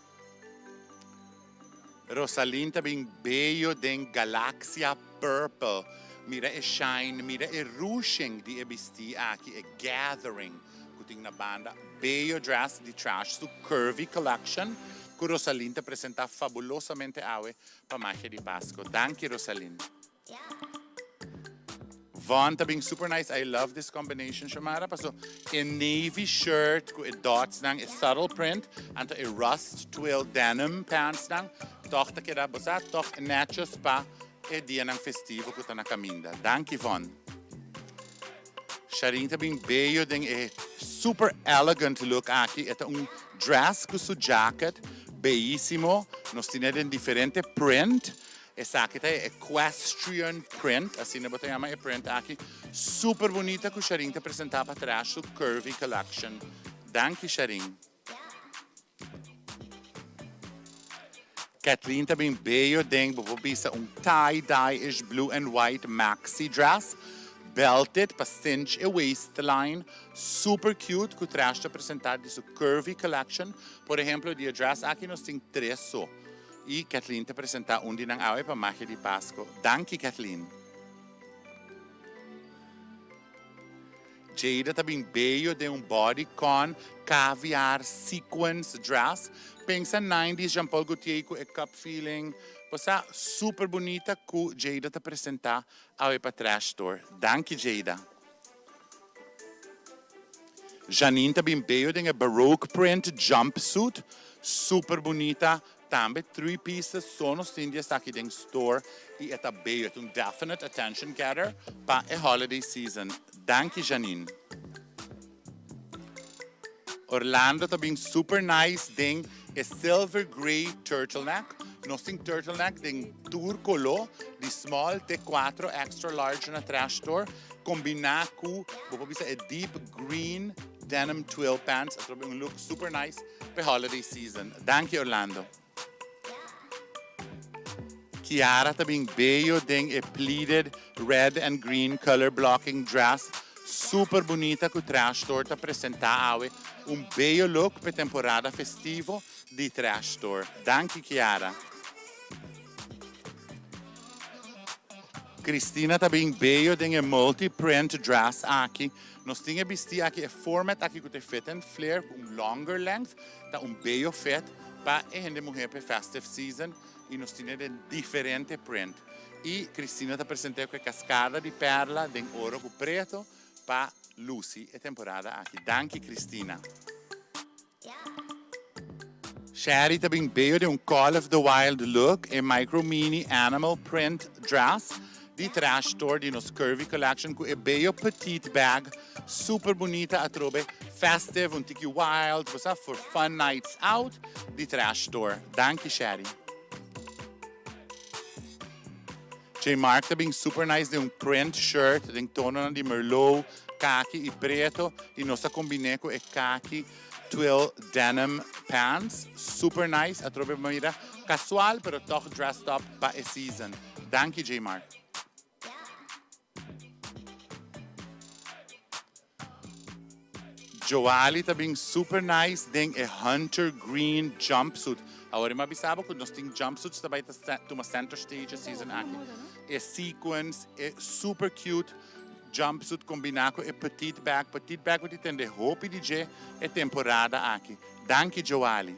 Rosalyn ta bin bello den galaxia purple. Mira e shine, mira e rushing di e bisti aki, e gathering cu tin na banda. Bello dress di Trash su Curvy Collection cu Rosalyn ta presenta fabulosamente awe pa Magia di Pasco. Danki Rosalyn. Von ta bin super nice I love this combination Xiomara paso e navy shirt cu e dots nan e subtle print anto e rust twill denim pants nan toch ta keda bo sa toch netjes pa e dianan festivo cu ta na caminda danki Von. Sharin ta bin bello den e super elegant look aki e ta un dress cu su jacket beyisimo nos tine den diferente print Esaki ta e equestrian print, asina bo ta yama e print aki. Super bunita cu Sharin ta presenta pa trash su curvy collection. Danki Sharin. Kathleen ta bin bello den bo por bisa un tie dye-ish blue and white maxi dress, belted pa cinch e waistline, super cute cu trash ta presenta di su curvy collection. Por ehemplo di e dress aki nos tin tres so. I Kathleen ta presentá un di nan awe pa Magia di Pasco. Danki Kathleen! Jada ta bin bello den un bodycon caviar sequins dress. Pensa nineties Jean Paul Gaultier cu e cup feeling. Bo sa, super bunita cu Jada ta presentá awe pa Trash Store. Danki Jada! Janine ta bin bello den e baroque print jumpsuit, super bunita, tambe three pieces so nos tin di esaki den store y e ta bello, e ta un definite attention getter pa e holiday season. Danki Janine. Orlando ta bin super nice den e silver grey turtleneck. Nos tin turtleneck den tur color, di small te cuatro extra large na Trash Store. Combina cu, bo por bisa e deep green denim twill pants, atrobe un look super nice p'e holiday season. Danki Orlando. Kiara ta bin bello den e pleated red and green color blocking dress super bunita cu Trash Store ta presenta awe. Un bello look p'e temporada festivo di Trash Store. Danki Kiara. Cristina ta bin beyo den e multi print dress aki. Nos tin e bisti aki, e format aki cu ta e fit and flare cu un longer length, ta un beyo fit pa e hende muher pa e festive season y nos tin e den diferente print. Y Cristina ta presente cu e cascada di perla den oro cu preto pa luci e temporada aki. Danki Cristina. Sherry ta bin beyo den un Call of the Wild look, e micro mini animal print dress di Trash Store di nos Curvy Collection cu e beyo petite bag super bunita atrobe festive, un tiki wild, bo sa, for fun nights out di Trash Store. Danki Sherry. J Mark ta bin super nice den un print shirt den tononan di merlot, kaki y preto y nos ta combine cu e kaki twill denim pants. Super nice, atrobe bo mira casual pero toch dressed up pa e season. Danki J Mark. Joali ta bin super nice den e hunter green jumpsuit. Awor e m'a bisa bo cu nos tin jumpsuits ta bay ta tuma center stage e season aki. E sequins, e super cute jumpsuit combina cu e petite bag. Petite bag bo tin tende hopi di dje e temporada aki. Danki Joali.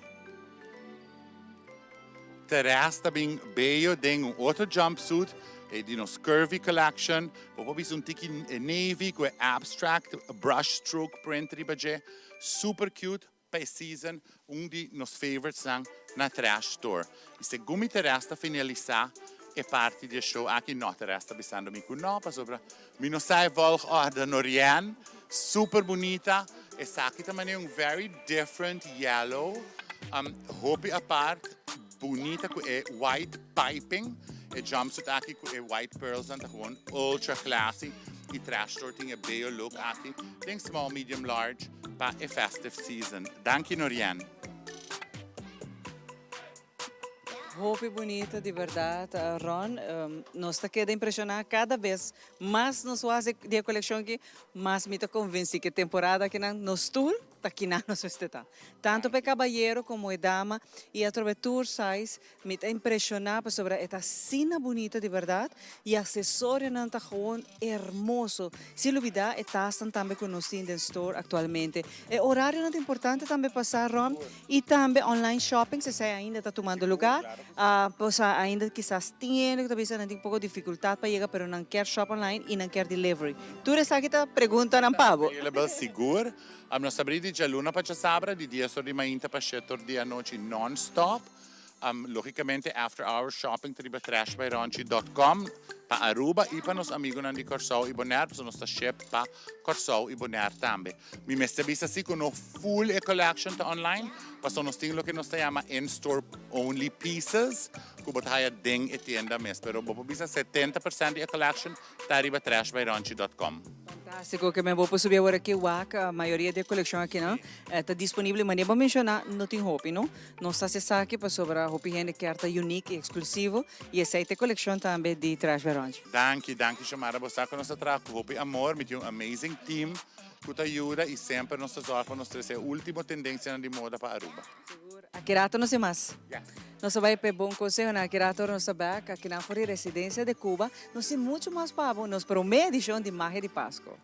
Therese ta bin beyo den un otro jumpsuit, e di nos curvy collection. Bo por bisa un tiki navy cu e abstract brush stroke print riba dje. Super cute pa e season, un di nos favorites nan na Trash Store. Y segun mi Therese ta finalisa e parti di e show aki, no Therese ta bisando mi cu no, pasobra mi no sa e volgorde Norien, super bunita. Esaki ta manera un very different yellow, hopi apart, bunita cu e white piping. E jumpsuit aki cu e white pearls nan ta gewoon ultra classy. Y Trash Store tin e bello look aki den small, medium, large pa e festive season. Danki Norien. Hopi bunita di berdad Ron. Nos ta keda impresiona cada bes mas nos wak di e coleccion aki mas mi ta convenci cu e temporada akinan nos tur ta kinan nos mester ta. Tanto pa e cabayero como e dama y atrobe tur size mi ta impresiona pasobra e ta asina bunita di berdad y accesorionan ta gewoon hermoso. Sin lubida e tasnan tambe cu nos tin den store actualmente. E horarionan ta importante tambe pa sa Ron. Y tambe online shopping, si esey ainda ta tumando lugar. Pues ainda kisas tin hende cu ta bisa nan tin poco dificultad pa yega pero nan kier shop online y nan kier delivery. Tur esaki ta preguntanan pa bo. Available sigur. Nos ta abri di djaluna pa djasabra, di dies or di mainta pa shete or di anochi non stop. Logicamente after hours shopping ta riba trashbyronchi dot com pa Aruba y pa nos amigonan di Corsou y Bonaire pasobra nos ta ship pa Corsou y Bonaire tambe. Mi mester bisa si cu no full e collection ta online pasobra nos tin loke nos ta yama in store only pieces cu bo ta haya den e tienda mes pero bo por bisa 70% di e collection ta riba trashbyronchi dot com. Fantastico ke men bo por subi awor aki wak mayoria di e coleccion akinan ta disponible manera bo a menciona no tin hopi no. Nos ta haci esaki pasobra hopi hende kier ta unique y exclusivo y esey ta e coleccion tambe di Trash by Ronchi. Danki, danki Xiomara. Bo sa cu nos ta traha cu hopi amor. Mi tin un amazing team cu ta yuda y semper nos ta zorg pa nos trece e ultimo tendencianan di moda pa Aruba. Sigur. Aki rato nos tin mas. Yes. Nos ta bay p'e bon consehonan. Aki rato ora nos ta bek akinan for di Residencia de Cuba. Nos tin mucho mas pa bo. Nos prome edicion di Magia di Pasco.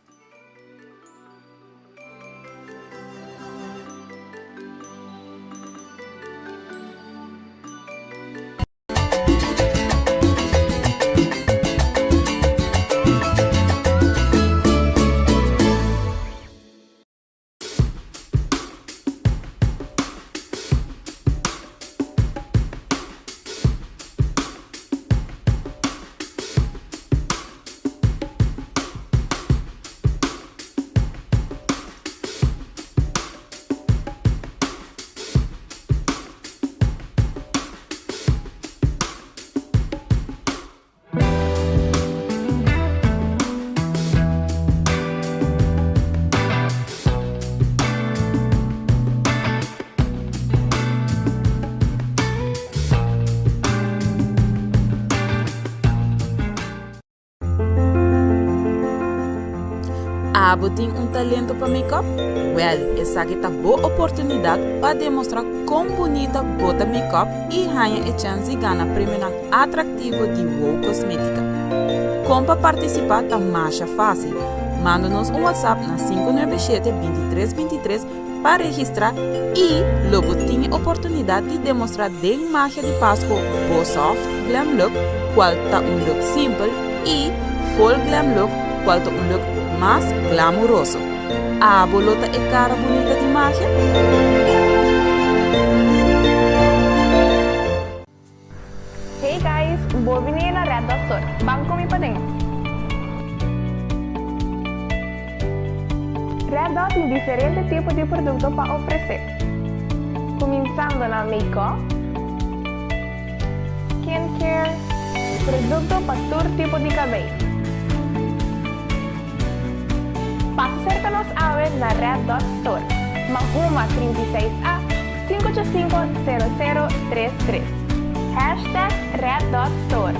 Abo tin un talento pa make-up? Wel, esaki ta bo oportunidad pa demostra con bunita bo ta make-up y haña e chance di gana premionan atractivo di Wow Cosmetica. Kon pa partisipá ta masha fásil. Manda nos un WhatsApp na 597 23 23 pa registrá i lo bo tin e oportunidat di demostrá den Magia di Pasco bo soft glam look kual ta un look simpel i full glam look kual ta un look mas glamuroso. Abo lo ta e kara bunita di magia? Hey guys, bo bini na Red Dot Store. Ban cu mi paden. Red Dot tin diferente tipo di producto pa ofrece. Cuminsando na make-up, skincare, producto pa tur tipo di cabey. Pasa cerca nos awe na Red Dot Store, Mahuma 36 A, 585 0033. Hashtag Red Dot Store.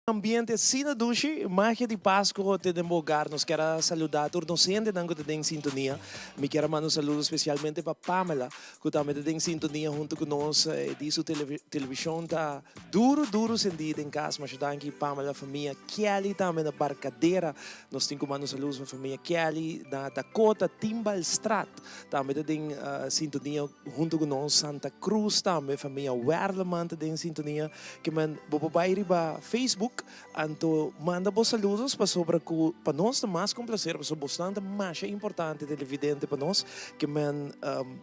Ambiente asina dushi, magia di Pasco te den bo hogar. Nos kier a saluda tur nos hendenan cu ta den sintonia. Mi kier a manda un saludo specialmente pa Pamela cu tambe ta den sintonia hunto cu nos. E di su television ta duro duro sendi den cas. Masha danki Pamela, famia Kelly tambe na Barcadera. Nos tin cu manda un saludo pa famia Kelly na Dakota, Timbalstraat tambe ta den sintonia hunto cu nos. Santa Cruz tambe, famia Werleman ta den sintonia. Ke men bo por bai riba Facebook anto manda bo saludos pasobra ku pa nos ta mas ku un placer pasobra bosnan ta masha importante televidente pa nos ke men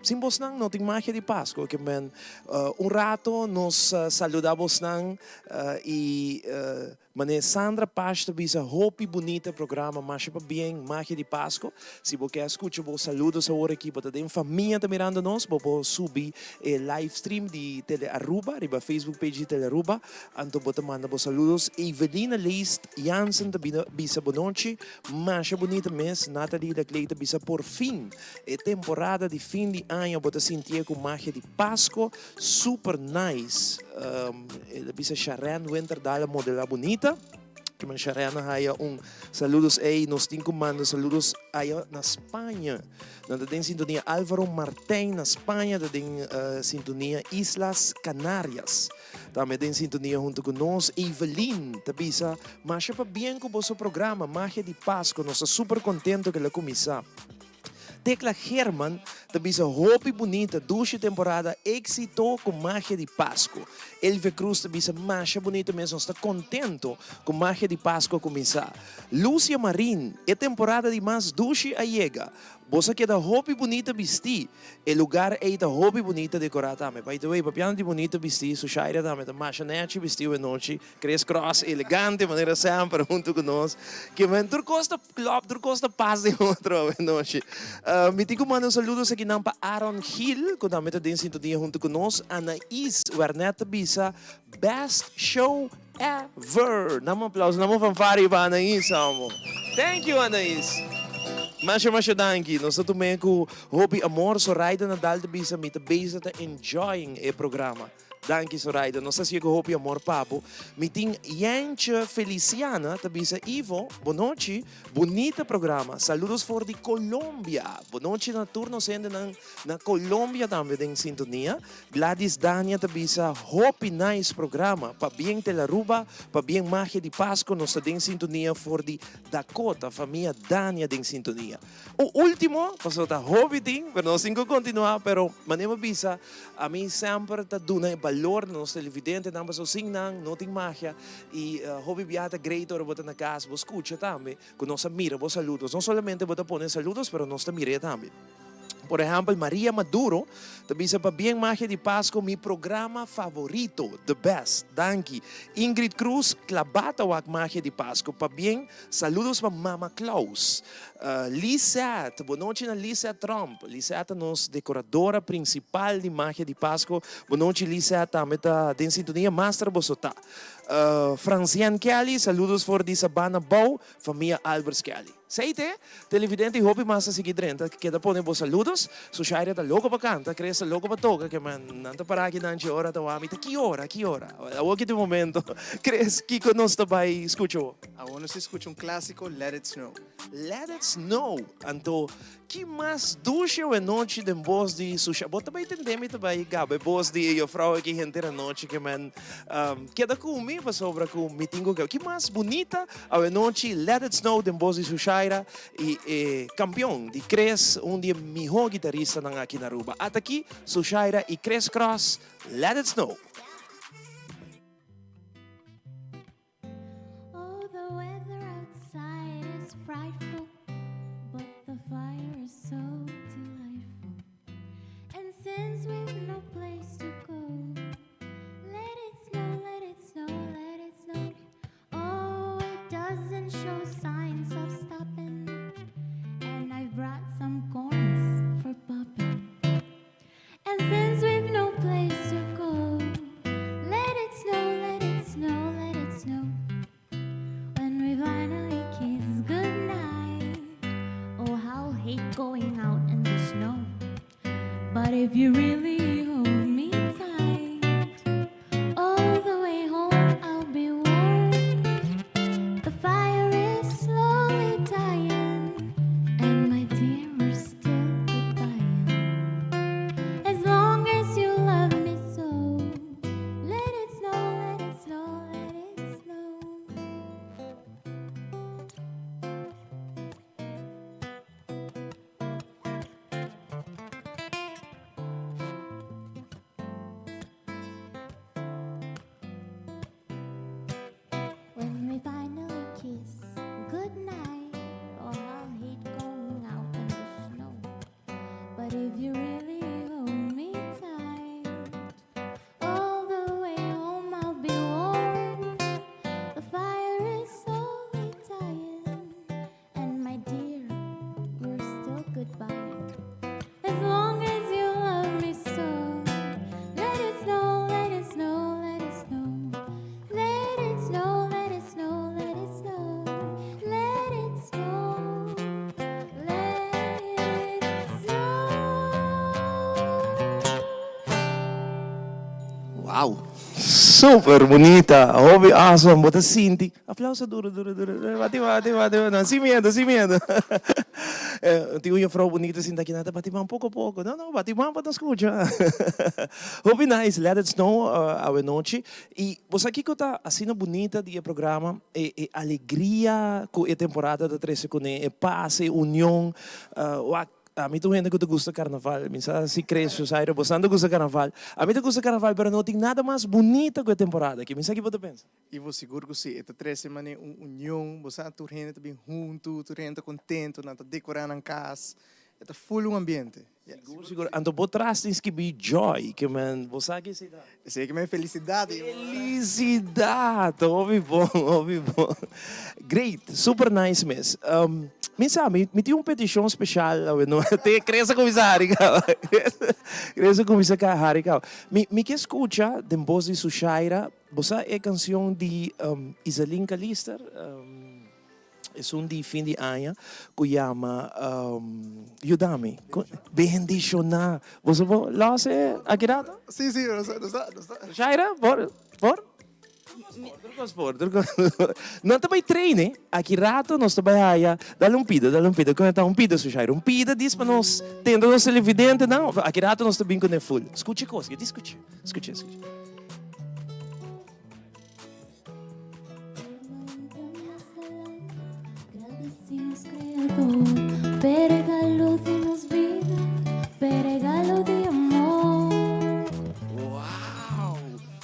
sin bosnan no tin magia di Pasco ke men un rato nos saluda bosnan y Mane Sandra Pash ta bisa hopi bunita programa masha pa bien magia di Pasco si bo ke a scucha bo saludos awor aki bo ta den famia ta mirando nos bo por subi e live stream di Tele Aruba riba Facebook page di Tele Aruba anto bo ta manda bo saludos Evelina Leest Jansen ta bina bisa bonochi masha bunita mes Natalie Laclay ta bisa por fin e temporada di fin di aña bo ta sintié cu magia di Pasco Super nice. El a bisa Sharen Winterdal a modela bunita. Kiman Sharen a haya un saludos ey. Nos tin cu manda saludos aya na Spaña. Nan ta den sintonia Alvaro Martijn na Spaña ta den sintonia Islas Canarias. Tambe den sintonia hunto cu nos. Evelyn ta bisa masha pabien cu boso programa Magia di Pasco. Nos ta super contento cu el a cuminsa. Tecla Herman ta bisa hopi bunita dushi temporada exito cu magia di Pasco. Elvia Cruz ta bisa masha bunita mes nos ta contento cu magia di Pasco a cuminsa. Lucia Marin e temporada di mas dushi a yega. Bos a keda hopi bunita bisti. E lugar ey ta hopi bunita decora tambe. By the way papiando di bunita bisti Sushaira tambe ta masha nechi bisti awe nochi. Chris Cross elegante manera semper hunto cu nos. Kimen tur cos ta klop, tur cos ta pas den otro awe nochi. Mi tin cu manda un saludo esakinan pa Aaron Gil cu tambe ta den sintonia hunto cu nos. Anais Wernet ta bisa best show ever. Nan un aplauso, nan un fanfare pa Anais amo. Thank you Anais. Masha masha danki. Nos ta tum'e cu hopi amor. Soraida Nadal ta bisa mi ta bezig ta enjoying e programa. Danki Zoraida, nos ta hacié cu hopi amor pa bo. Mi tin Jentje Feliciana ta bisa Ivo, bonochi, bunita programa. Saludos for di Colombia. Bonochi na tur nos hendenan na Colombia tambe den sintonia. Gladys Dania ta bisa hopi nice programa. Pabien Telaruba, pabien Magia di Pasco, nos ta den sintonia for di Dakota, famia Dania den sintonia. Un ultimo, pasobra ta hopi tin, pero nos tin cu continua, pero manera mi a bisa, ami semper ta duna e balor na nos televidentenan, pasobra sin nan no tin magia, y hopi biaha ta great ora bo ta na cas, bo scucha tambe cu nos a mira bo saludos, no solamente bo ta pone saludos, pero nos ta mir'e tambe. Por ehempel, Maria Maduro ta bisa pabien Magia di Pasco mi programa favorito, the best, danki. Ingrid Cruz, Klabá ta wak Magia di Pasco, pabien, saludos pa Mama Claus. Lisette, bonochi na Lisette Tromp. Lisette ta nos decoradora principal di Magia di Pasco. Bonochi Lisette, tambe ta den sintonia, master boso ta. Francien Kelly, saludos for di Sabana Bou, famia Albers Kelly. Sei te, televidente y hopi mas ta sigui drenta, keda pone bo saludos. Sushaira ta loco pa canta, Chris ta loco pa toca, ke man nan ta para aki nan dje ora ta wak mi ta ki ora, ki ora? Awor ki ta e momento. Chris, kiko nos ta bay scucha awor? Awor nos ta scucha un clasico, Let It Snow. Let It Snow! Anto, ki mas dushi awe nochi den bos di Susha. Bo ta bay tende mi ta bay gaba e bos di e juffrouw aki henter anochi ke men keda ku mi pasobra ku mi tin ku Ki mas bunita awe nochi Let It Snow den bos di Sushaira i e kampion di Chris, un di e miho gitaristanan aki na Aruba. Ata aki Sushaira i Chris Cross, Let It Snow. Oh, the weather outside is frightful, but the fire is so delightful. And since we've no place to go, let it snow, let it snow, let it snow. Oh, it doesn't show signs of stopping. And I've brought some corns for popping. And since we've no place to go, let it snow, let it snow, let it snow. When we finally kiss goodnight, oh, how I'll hate going out in the snow. But if you really hold me tight, all the way home I'll be warm. The fire is slowly dying, and my dear, we're still goodbye. As long as you love me so, let it snow, let it snow, let it snow. When we finally kiss goodnight, oh, I'll hate going out in the snow. But if you really hold me tight, all the way home I'll be warm. The fire is slowly dying, and my dear, we're still goodbye. As long as you love me so, let it snow, let it snow, let it snow. Let it snow, let it snow, let it snow. Let it snow, let it snow. Wow! Super bunita! Hopi awesome! Bo ta sinti. Aplauso duro duro duro. Bati man bati man bati man. Sin miedo sin miedo. Tin un juffrouw bunita sinta aki nan ta bati man poco poco. No no bati man pa nos scucha. Hopi nice Let it snow awe nochi. Y bo sa kico ta asina bunita di e programa? E e alegria cu e temporada ta trece cune, e paz, e union. Wak Ami ta un hende ku ta gusta karnaval. Mi sa si Cresio, Zaira, bosan ta gusta karnaval. Ami ta gusta karnaval, pero no tin nada mas bunita ku e temporada aki. Mi sa ki bo ta pensa. Ivo, Sigur ku si. E ta trese manera un union. Bo sa tur hende ta bin huntu, tur hende ta kontentu, nan ta dekorá nan kas. E ta ful un ambiente. Sigur, sigur. Anto bo tras tin skibí joy, ke men bo sa ki esei ta? Esei ke men felisidat. Felisidat! Hopi bon, hopi bon. Great, super nice mes. Mi sa, mi mi tin un petishon speshal awe no. Te Chris a kuminsá hari kaba. Chris a kuminsá hari kaba. Mi mi ke skucha den bos di Sushaira, bo sa e kansion di Izaline Calister? Esun di fin di aña ku yama Yuda mi. Bendishoná. Boso por los e aki rato? Sí, sí, nos ta, nos ta, nos ta. Shaira, por? Por? Tur kos por, tur kos por. Nan ta bai train, eh. Aki rato nos ta bai haya. Dale un pida, dale un pida. Kon e ta un pida, su Shaira? Un pida dis pa nos tende nos televidentenan. Aki rato nos ta bin kuné full. Skucha e kos, di skucha, skucha, skucha. Wow!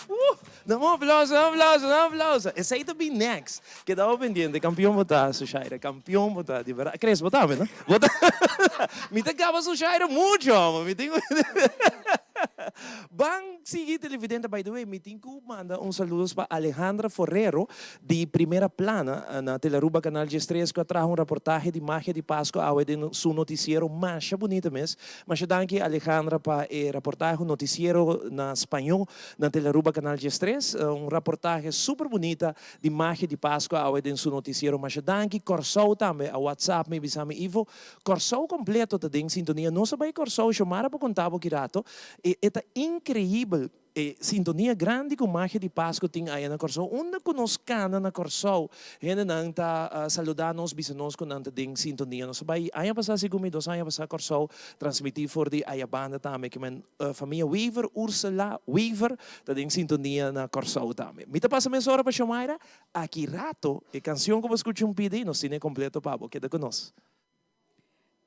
Uh! Dame un aplauso, dame un aplauso, dame un aplauso. Esei ta bin next. Keda bo pendiente. Kampion bo ta, Sushaira. Kampion bo ta, di berdad. Chris, bo tambe, no? Bo ta. Mi ta gaba Sushaira mucho, amo. Mi tin. Ban sigui televidente by the way mi tin cu manda un saludos pa Alejandra Forrero di Primera Plana na Telearuba Canal 13 cu a traha un raportahe di Magia di Pasco awe den su noticiero masha bunita mes. Masha danki Alejandra pa e raportahe un noticiero na spaño na Telearuba Canal 13 un raportahe super bunita di Magia di Pasco awe den su noticiero masha danki. Corsou tambe a WhatsApp mi bisa mi Ivo Kòrsou kompleto ta den sintonia. Nos a bai Kòrsou, Xiomara por konta bo ki rato. E e ta inkreibel e sintonia grandi ku Magia di Pasku tin aya na Kòrsou. Unda ku nos kana na Kòrsou, hendenan ta saludá nos, bisa nos ku nan ta den sintonia. Nos a bai aña pasá, segun mi, dos aña pasá Kòrsou, transmití for di aya banda tambe. Ke men famia Wever, Ursula Wever, ta den sintonia na Kòrsou tambe. Mi ta pasa mesora pa Xiomara. Aki rato, e kansion ku bo skucha un pidi, nos tin e kompleto pa bo. Keda ku nos.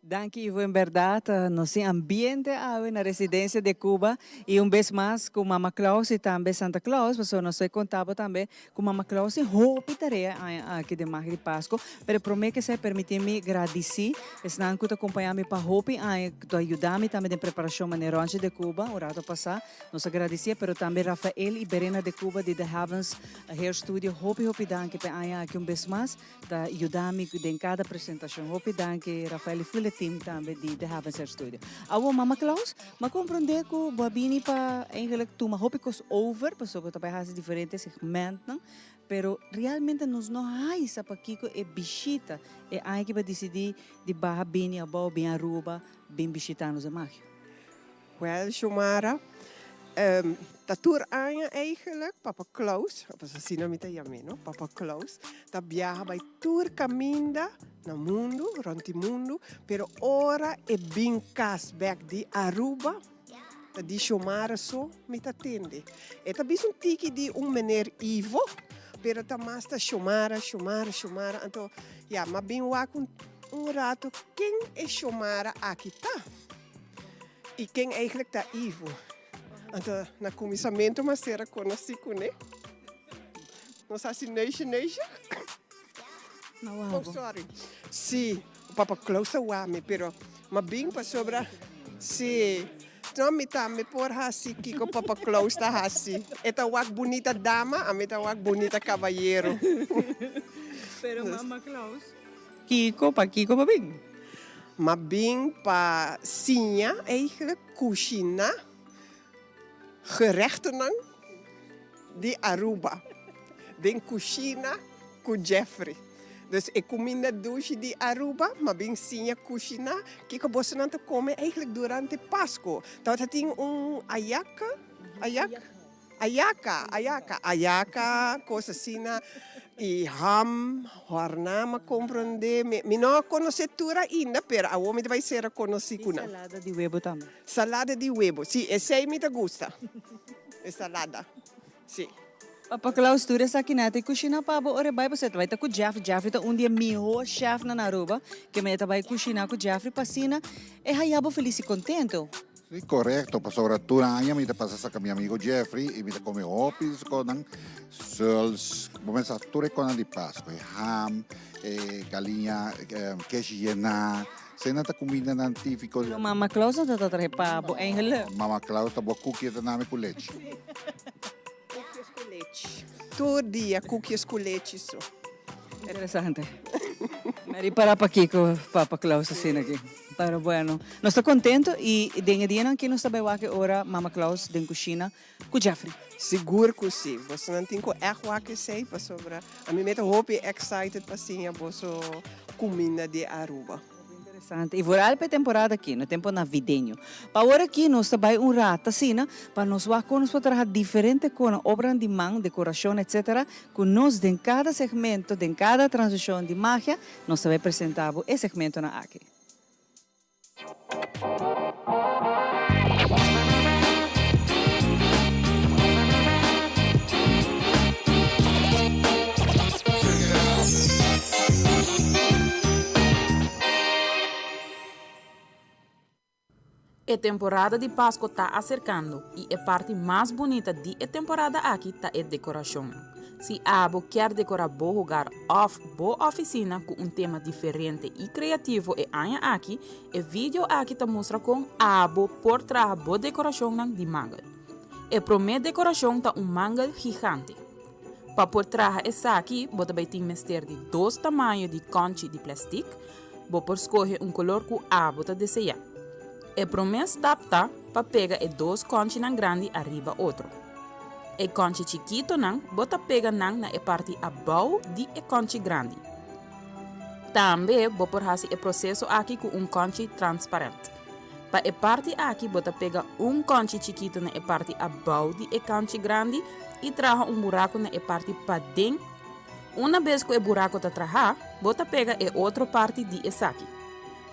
Danki Ivo, en berdad nos tin ambiente awe na Residencia de Cuba y un bes mas cu Mama Claus y tambe Santa Claus, pasobra nos ta conta bo tambe cu Mama Claus tin hopi tarea aña aki den Magia di Pasco, pero prome ke esai permiti mi gradici esnan cu ta acompaña mi pa hopi aña, cu ta yuda mi tambe den preparacion manera Ronchi de Cuba un rato pasa, nos ta gradici, pero tambe Rafael y Berena de Cuba di The Heavens Hair Studio, hopi hopi danki pa e aña aki un bes mas. Ta yuda mi den kada presentashon. Hopi danki Rafael y full e team tambe di The Heavens Hair Studio. Awo Mama Claus, m'a comprende cu bo a bini pa eigenlijk tuma hopi cos over pasobra bo ta bay haci diferente segmentnan, pero realmente nos no haisa pakico e bishita e aña ki bo a dicidi di baha bini abao, bin Aruba, bin bishita nos den Magio. Wel Xiomara, ta tur aña eigenlijk Papa Claus, pasobra asina mi ta yam'é no, Papa Claus ta biaha bai tur kaminda na mundu, rònt di mundu, pero ora e bin kas bèk di Aruba ta di Xiomara so mi ta tende. E ta bisa un tiki di un meneer Ivo, pero ta mas ta Xiomara, Xiomara, Xiomara, anto ya m'a bin wak un rato ken e Xiomara aki ta. I ken eigenlijk ta Ivo? Anto na kuminsamentu m'a sera konosí kuné. Nos hasi neusje neusje. Oh, sorry. Sí, papa Klaus a wak mi, pero m'a bin pasobra sí. No, mi tambe por hasi kiko papa Klaus ta hasi. E ta wak bunita dama, ami ta wak bunita kabayero. Pero mama Klaus, kiko pa kiko bo bin? M'a bin pa siña eigenlijk kushiná gerechtennan di Aruba den kushina ku Jeffrey. Dus e kuminda dushi di Aruba m'a bin siña kushiná kiko bosonan ta kome eigenlijk durante Pasku. Tabata tin un ayaka, ayak? Ayaka, ayaka, ayaka, kos asina, i ham, hòrná m'a komprondé. Mi, mi no a konosé tur ainda, pero awor mi ta bai sera konosí ku nan. I salada di webo tambe. Salada di webo, sí, esei mi ta gusta, e salada, sí. Papa Claus, tur esaki nan ta e kushiná pa bo ora e bai, pasobra e ta bai ta ku Jeffrey. Jeffrey ta un di e mihó shèfnan na Aruba, ke mi e ta bai kushiná ku Jeffrey pa asina e haña bo felis i kontento. Sí, korekto, pasobra tur aña mi ta pasa saka mi amigo Jeffrey i mi ta kome hopi di su konan, suls, bo mester sa tur e konan di Pasku, e ham, e galiña, keshi yená, esei nan ta kumindanan típiko. Pero Mama Claus no ta ta trahe pa bo eigenlijk. No, Mama Claus ta bo kukies ta nami ku lechi. Koekjes ku lechi. Tur dia koekjes ku lechi so. Interesante. Mi ripara pakiko Papa Claus asina aki. Pero bueno, nos ta contento y den e dianan aki nos ta bay wak e ora Mama Claus den cushina cu Jeffrey. Sigur cu si. Bosonan tin cu echt wak esey pasobra ami mi ta hopi excited pa siña boso cuminda di Aruba. Interesante. Y vooral pa e temporada aki, no tempo navideño. Pa awor aki nos ta bay un rato asina pa nos wak con nos por traha diferente conan, obranan di man, decoracion etc. Cu nos den cada segmento, den cada transmisión di Magia, nos ta bay presenta bo e segmentonan aki. E temporada di Pasco ta acercando y e parti mas bunita di e temporada aki ta e decoracionnan. Si abo kier decora bo hogar of bo oficina cu un tema diferente y creativo e aña aki, e video aki ta mustra con abo por traha bo decoracionnan di mangel. E prome decoracion ta un mangel gigante. Pa por traha esaki bo ta bay tin mester di dos tamaño di conchi di plastic, Bo por skohe un kolor ku abo ta deseá. E promé stap ta pa pega e dos kònchinan grandi ariba otro. E kònchi chikitonan bo ta pega nan na e parti abou di e kònchi grandi. Tambe bo por hasi e proseso aki ku un kònchi transparent. Pa e parti aki bo ta pega un kònchi chikitu na e parti abou di e kònchi grandi i traha un buraku na e parti paden Una bes ku e buraku ta trahá, bo ta pega e otro parti di esaki.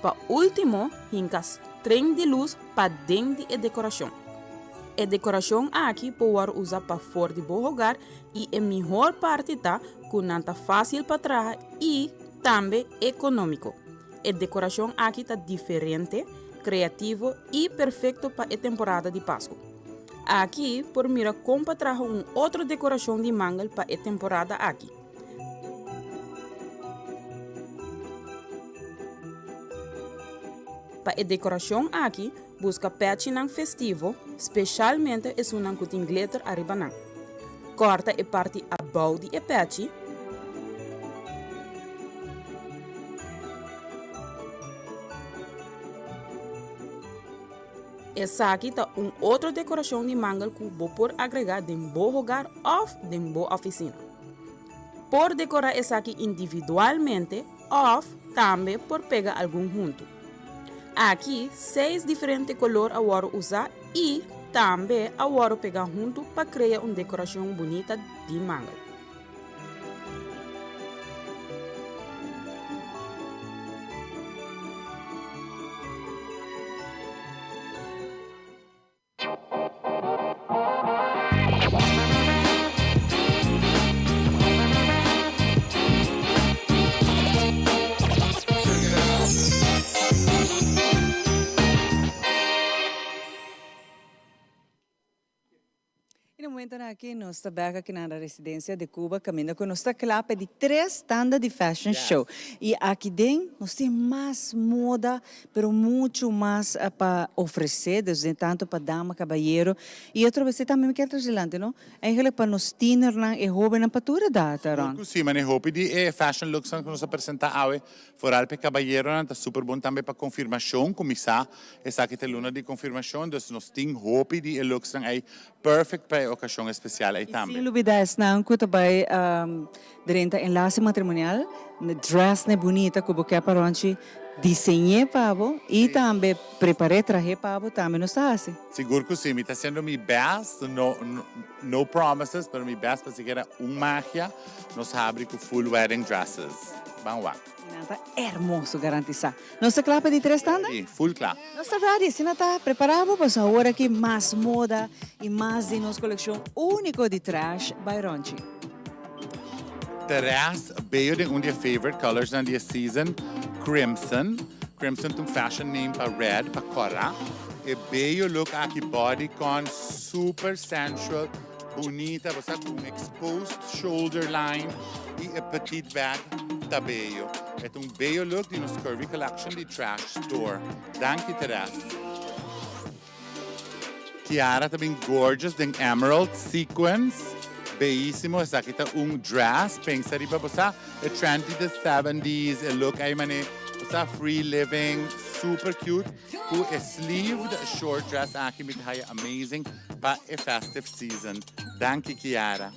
Pa último, hinka string di lus paden di e dekorashon. E dekorashon aki por wòrdu usa pafor di bo hogar i e mihor parti ta ku nan ta fásil pa traha i tambe ekonómiko. E dekorashon aki ta diferente, kreativo i perfekto pa e temporada di Pasku. Aki por mira kon pa traha un otro dekorashon di mangel pa e temporada aki. Pa e dekorashon aki buska pèchinan festivo, speshalmente esunnan ku tin glitter ariba nan. Kòrta e parti abou di e pèchi. Esaki ta un otro decoracion di mangel cu bo por agrega den bo hogar of den bo oficina. Por decora esaki individualmente of tambe por pega algun hunto. Aki seis diferente color a worde usa y tambe a worde pega hunto pa crea un decoracion bunita di mangel. E na momentonan aki nos ta bek aki na Residencia de Cuba caminda cu nos ta cla pa di tres tanda di fashion show. Y aki den nos tin mas moda pero mucho mas pa ofrece dus den tanto pa dama, cabayero y otro bes tambe mi kier traci dilanti no eigenlijk pa nos tienernan e hobennan pa tur edad Ron. Sigur cu si, mane hopi di e fashion looksnan cu nos a presenta awe Vooral p'e cabayeronan ta super bon tambe pa confirmacion, cuminsa esaki ta e luna di confirmacion, dus nos tin hopi di e looksnan ey perfect pa e ocasion especial ey tambe. I sin lubida esnan cu ta bay drenta enlace matrimonial, dress n'e bunita cu bo ke pa Ronchi diseñ'é pa bo y tambe prepar'é, trah'é pa bo tambe nos ta haci. Sigur cu si, mi ta haciendo mi best, no no promises, pero mi best pa sikiera un magia nos habri cu full wedding dresses. Ban wak. Nan ta hermoso, garantisa. Nos ta kla pa di tres tanda? Si, full kla. Nos ta ready, asina ta prepara bo pasobra awor aki mas moda y mas di nos coleccion unico di Trash by Ronchi. Teres bello den un di e favorite colorsnan di e season, crimson. Crimson ta un fashion name pa red, pa cora. E bello look aki bodycon, super sensual. Bunita, bo sa cu un exposed shoulder line y e petite bag ta bello. E ta un bello look di nos curvy collection di Trash Store. Danki Therese. Tiara ta bin gorgeous den emerald sequins. Beyisimo, esaki ta un dress. Pensa riba bo sa e trend di the seventies, e look ey mane bo sa free living, super cute. Cu e sleeved short dress aki mi ta haya amazing pa e festive season. Danki Kiara.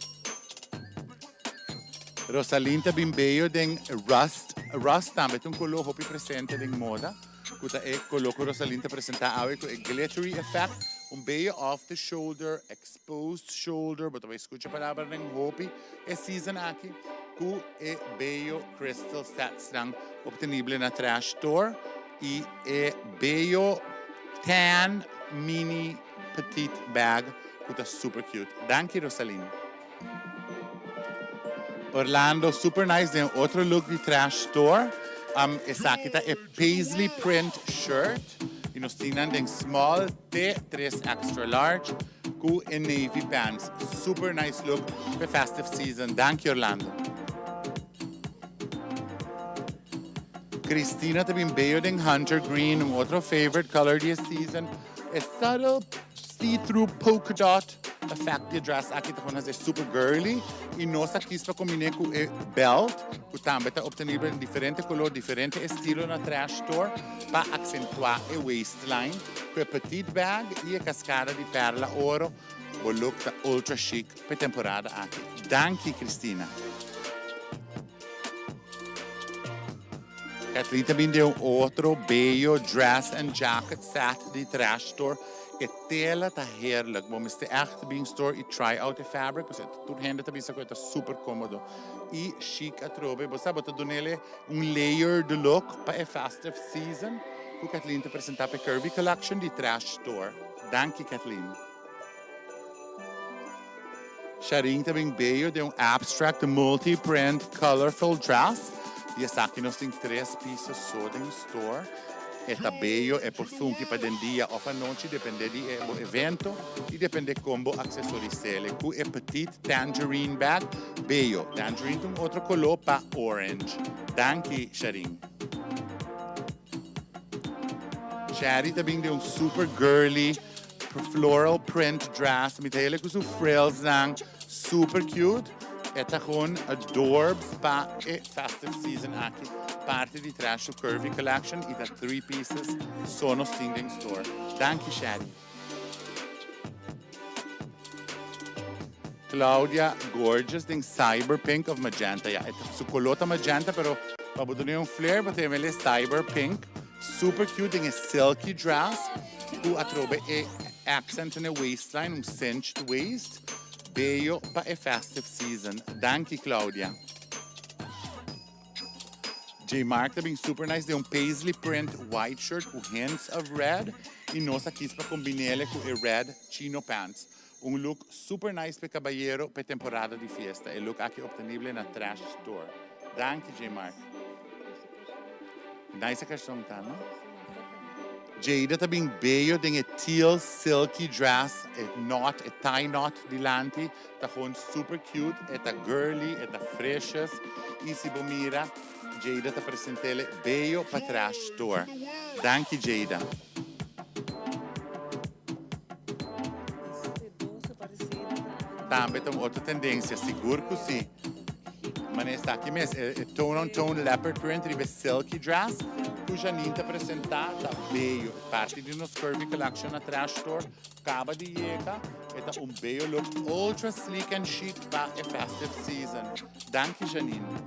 Rosalyn ta bin beyo den rust. Rust tambe ta un color hopi presente den moda. Cu ta e color cu Rosalyn ta presenta awe cu e glittery effect. Un beyo off the shoulder, exposed shoulder. Bo ta bay scucha palabra den hopi e season aki. Cu e beyo crystal sets nan obtenible na Trash Store. Y e beyo tan mini petite bag cu ta super cute. Danki Rosalyn. Orlando super nice den otro look di Trash Store. Esaki ta e paisley print shirt. Y nos tin nan den small te tres extra large cu e navy pants. Super nice look p'e festive season. Danki Orlando. Cristina ta bin beyo den hunter green, un otro favorite color di e season. E subtle see-through polka dot effect di e dress aki ta pone haci super girly y nos a kies pa combine cu e belt cu tambe ta obtenibel den diferente color, diferente estilo na Trash Store pa accentua e waistline cu e petite bag y e cascada di perla oro. Bo look ta ultra chic p'e temporada aki. Danki Cristina. Kathleen ta bin den un otro beyo dress and jacket set di Trash Store. E tela ta heerlijk. Bo mester echt bin store y try out e fabric pasobra tur hende ta bisa cu e ta super comodo y chic atrobe. Bo sa bo ta dunele un layered look pa e festive season cu Kathleen ta presenta pa e Curvy Collection di Trash Store. Danki Kathleen. Sharin ta bin beyo den un abstract multi print colorful dress. Di esaki nos tin tres piso so den store. E ta beyo, e por fungi pa den dia of anochi depende di e bo evento y depende con bo accesorisele. Cu e petit tangerine bag beyo. Tangerine ta un otro color pa orange. Danki Sharin. Shari ta bin den un super girly floral print dress. Mi ta hele cu su frills nan. Super cute. E ta gewoon adorbs pa e festive season aki. Parti di Trash to Curvy collection y ta 3 pieces so nos tin den store. Danki Shari. Claudia gorgeous den cyber pink of magenta. Ya, e ta su color ta magenta pero pa bo duna un flair bo ta yama el cyber pink. Super cute den e silky dress cu atrobe e accent na e waistline, un cinched waist. Bello pa e festive season. Danki Claudia. J Mark ta bin super nice den un paisley print white shirt cu hints of red y nos a kies pa combinele cu e red chino pants. Un look super nice p'e cabayero p'e temporada di fiesta. E look aki obtenible na Trash Store. Danki J Mark. Nice e carson ta no? Jada ta bin beyo den e teal silky dress, e knot, e tie knot dilanti ta gewoon super cute, e ta girly, e ta freshes y si bo mira Jada ta presentele beyo pa Trash Store. Danki Jada. Tambe ta un otro tendencia, sigur cu si. Manera esaki mes, e tone on tone leopard print riba e silky dress cu Janine ta presenta ta bello. E parti di nos curvy collection na Trash Store caba di yega. E ta un bello look ultra sleek and chic pa e festive season. Danki Janine.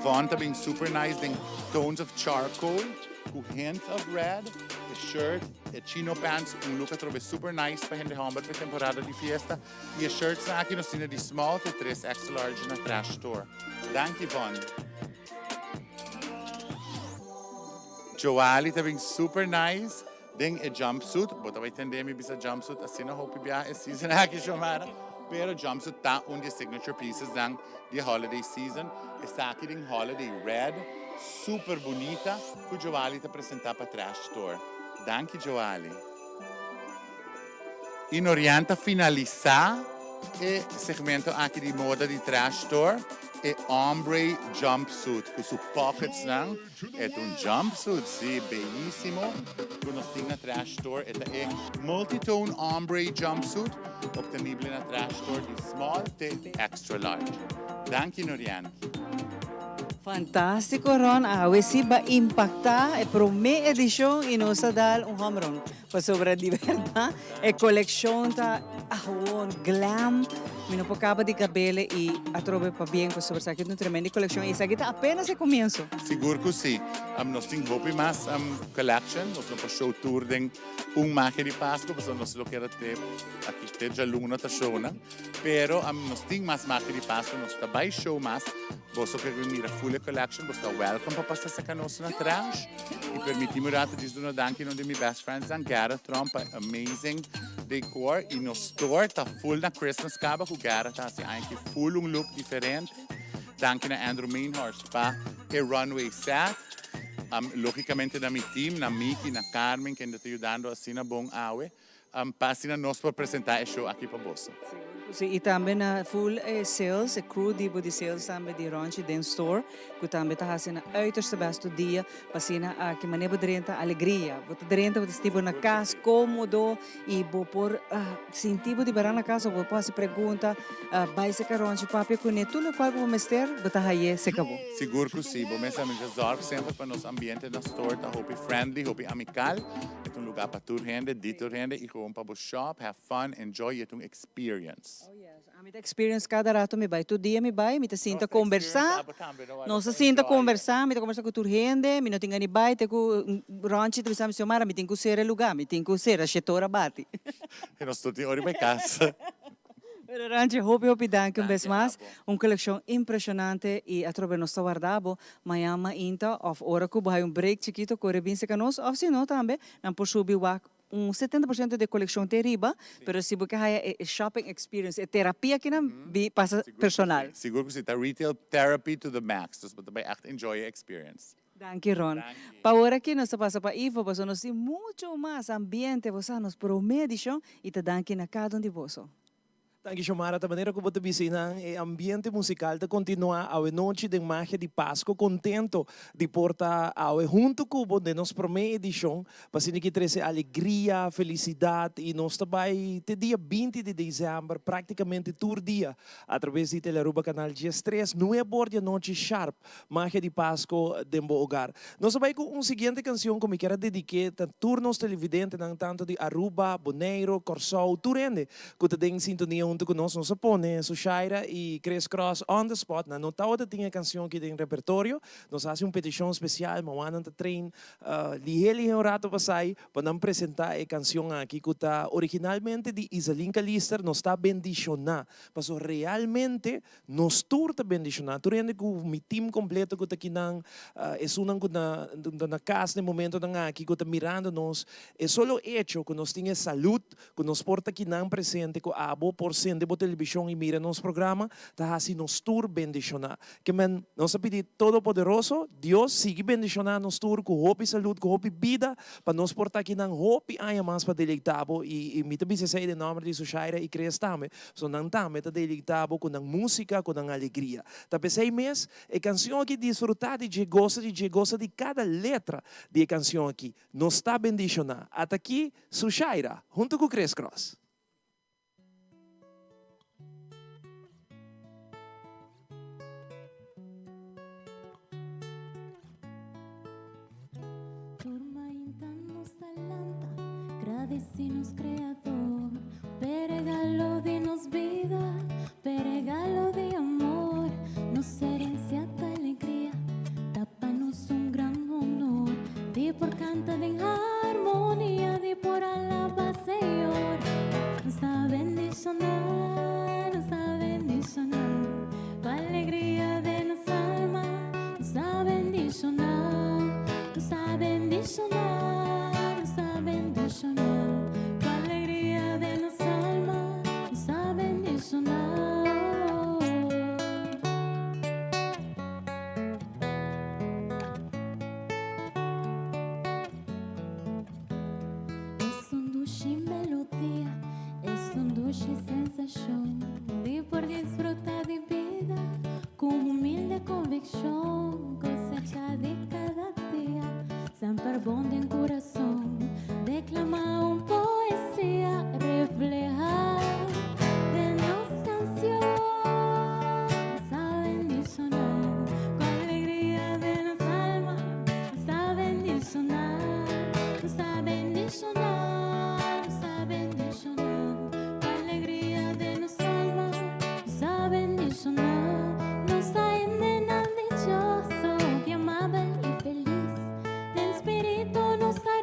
Von ta bin super nice den tones of charcoal cu hints of red, e shirt, e chino pants, un look atrobe super nice pa hende homber pa e temporada di fiesta y e shirts nan aki nos tin di small te tres extra large na Trash Store. Danki Von. Joali ta bin super nice den e jumpsuit, bo ta bay tende mi bisa jumpsuit asina hopi biaha e season aki Xiomara, pero jumpsuit ta un di e signature pieces nan di e holiday season, esaki den holiday red super bunita cu Joali ta presenta pa Trash Store. Danki Joali. Y Norian ta finalisa e segmento aki di moda di Trash Store, e ombre jumpsuit cu su pockets nan. E ta un jumpsuit, si, beyisimo, cu nos tin na Trash Store. E ta e multitone ombre jumpsuit, obtenible na Trash Store di small te extra large. Danki Norianki. Fantastico Ron, awe si ba impacta e prome edicion y nos a dal un home run. Pasobra di berdad e coleccion ta gewoon glam. Mi no por caba di gabele y atrobe pabien pasobra esaki ta un tremendo coleccion y esaki ta apenas e comienzo. Sigur cu si. Nos tin hopi mas collection. Nos no por show tur den un magia di Pascu pasobra nos lo keda te aki te djaluna ta show nan. Pero nos tin mas magia di Pascu. Nos ta bay show mas. Boso ke mira full e collection, boso ta welcome pa pasa saca nos na trash. Y permiti mi un rato djis duna danki na un di mi best friends nan, Gareth Tromp, pa amazing decor. Y nos store ta full na Christmas caba cu Gareth ta haci aña aki full un look diferente. Danki na Andrew Meenhorst pa e runway set. Logicamente na mi team, na Miki, na Carmen, kende ta yudando asina bon awe. Pa asina nos por presenta e show aki pa boso. Si, y tambe na full e sales, e crew di bo di sales tambe di Ronchi den store, cu tambe ta haci nan uiterste best tur dia pa asina aki manera bo drenta alegria. Bo ta drenta, bo ta sinti bo na cas comodo y bo por sinti bo di bera na cas o bo por haci pregunta, bay seca Ronchi papia cune, tur locual cu bo mester bo ta haye seca bo. Sigur cu si, bo mester a zorg semper pa nos ambiente na store ta hopi friendly, hopi amical. E ta un lugar pa tur hende, di tur hende y gewoon pa bo shop, have fun, enjoy y e ta un experience. Oh yes, ami ta experience cada rato mi bay, tur dia mi bay, mi ta sinta combersa, nos ta sinta combersa, mi ta combersa cu tur hende, mi no tin gana di bay te cu Ronchi ta bisa mi, Xiomara mi tin cu cera e lugar, mi tin cu cera, shetor a bati. Y nos tur tin ora di bay cas. Pero Ranchi, hopi hopi danki un bes mas. Un coleccion impresionante y atrobe nos ta warda bo mañan mainta of ora cu bo hay un break chikito core bin seca nos of si no tambe nan por subi wak un 70% di e coleccion te riba, pero si bo ke haya e shopping experience, e terapia kinan bi pasa personal. Sigur cu si, ta retail therapy to the max, dus bo ta bay echt enjoy e experience. Danki Ron. Pa ora aki nos ta pasa pa Ivo pasobra nos tin mucho mas ambiente bo sa nos prome edicion y ta danki na cada un di boso. Danki Xiomara, ta manera ku bo ta bisa einan e ambiente musical ta kontinuá awe nochi den Magia di Pasco. Kontento di por ta awe huntu ku bo den nos promé edishon pa asina ki trese alegria, felisidat i nos ta bai te dia 20 di desèmber praktikamente tur dia atraves di Telearuba Kanal 13, nuebe or di anochi sharp. Magia di Pasco den bo hogar. Nos a bai cu un siguiente cancion cu mi kier a dedique ta tur nos televidentenan tanto di Aruba, Boneiro, Corsou, tur hende cu ta den sintonia hunto cu nos. Nos a pone Sushaira y Chris Cross on the spot. Nan no tawata tin e cancion aki den repertorio. Nos a haci un peticion special, mawanan ta train lihe lihe un rato pasai pa nan presenta e cancion aki cu ta originalmente di Izaline Calister, Nos ta bendiciona. Pasobra realmente Nos tur ta bendishoná. Tur hende ku mi team kompleto ku ta kinan, esunnan ku ta na kas na e momentonan aki ku ta mirando nos, e solo echo ku nos tin e salud ku nos por ta kinan presente ku abo por sende bo televishon i mira nos programa ta hasi nos tur bendishoná. Ke men nos a pidi Todopoderoso, Dios, sigui bendishoná nos tur ku hopi salud, ku hopi bida pa nos por ta kinan hopi aña mas pa deleitá bo i mi ta bisa esei den nòmber di Sushaira i Chris tambe. So nan tambe ta deleitá bo ku nan músika, ku nan alegria. Ta p'esei mes, e kansion aki disfrutá di dje, gosa di dje, gosa di kada letra di e kansion aki. Nos ta bendishoná. Ata aki Sushaira, huntu ku Chris Cross. Tur mainta nos ta lanta, gradeci nos Creador p'e regalo di nos bida, p'e regalo di amor. Nos herencia ta alegria, ta pa nos un gran honor di por canta den harmonia, di por alaba Señor. Nos ta bendiciona, nos ta bendiciona. Cu alegria den nos alma, nos ta bendiciona, nos ta bendiciona, nos ta bendiciona. Cu alegria den nos alma, nos ta bendiciona. Es un dushi melodia, es un dushi sensacion di por disfruta di bida cu humilde conviccion, cosecha di cada dia, semper bon den curason, declama un poesia, refleha den nos cancion, sa bendiciona cu alegria den nos alma. Nos ta bendishoná, nos ta bendishoná, nos ta bendishoná. Ku alegria den nos alma, nos ta bendishoná. Nos ta hendenan dichoso, hopi amabel i felis. Den spiritu nos ta.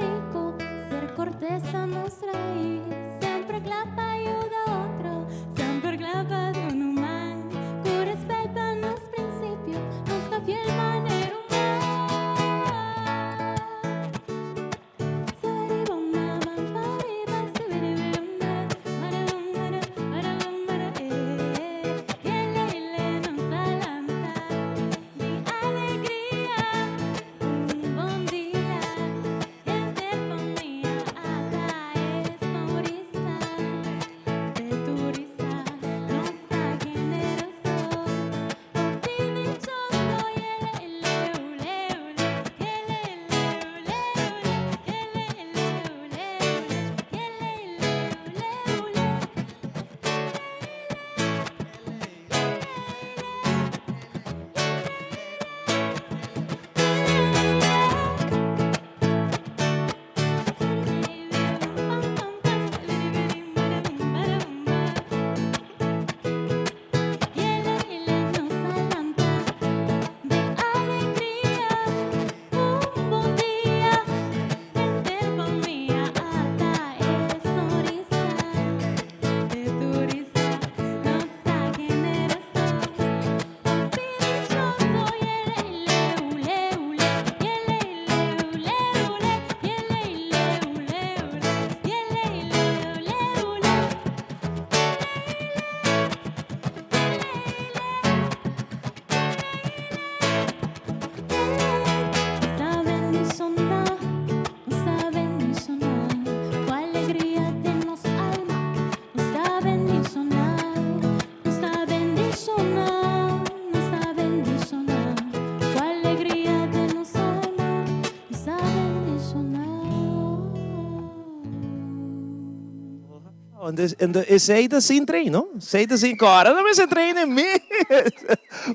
Ento esey ta sin train, no? Esey ta sin cora no mester train e mes.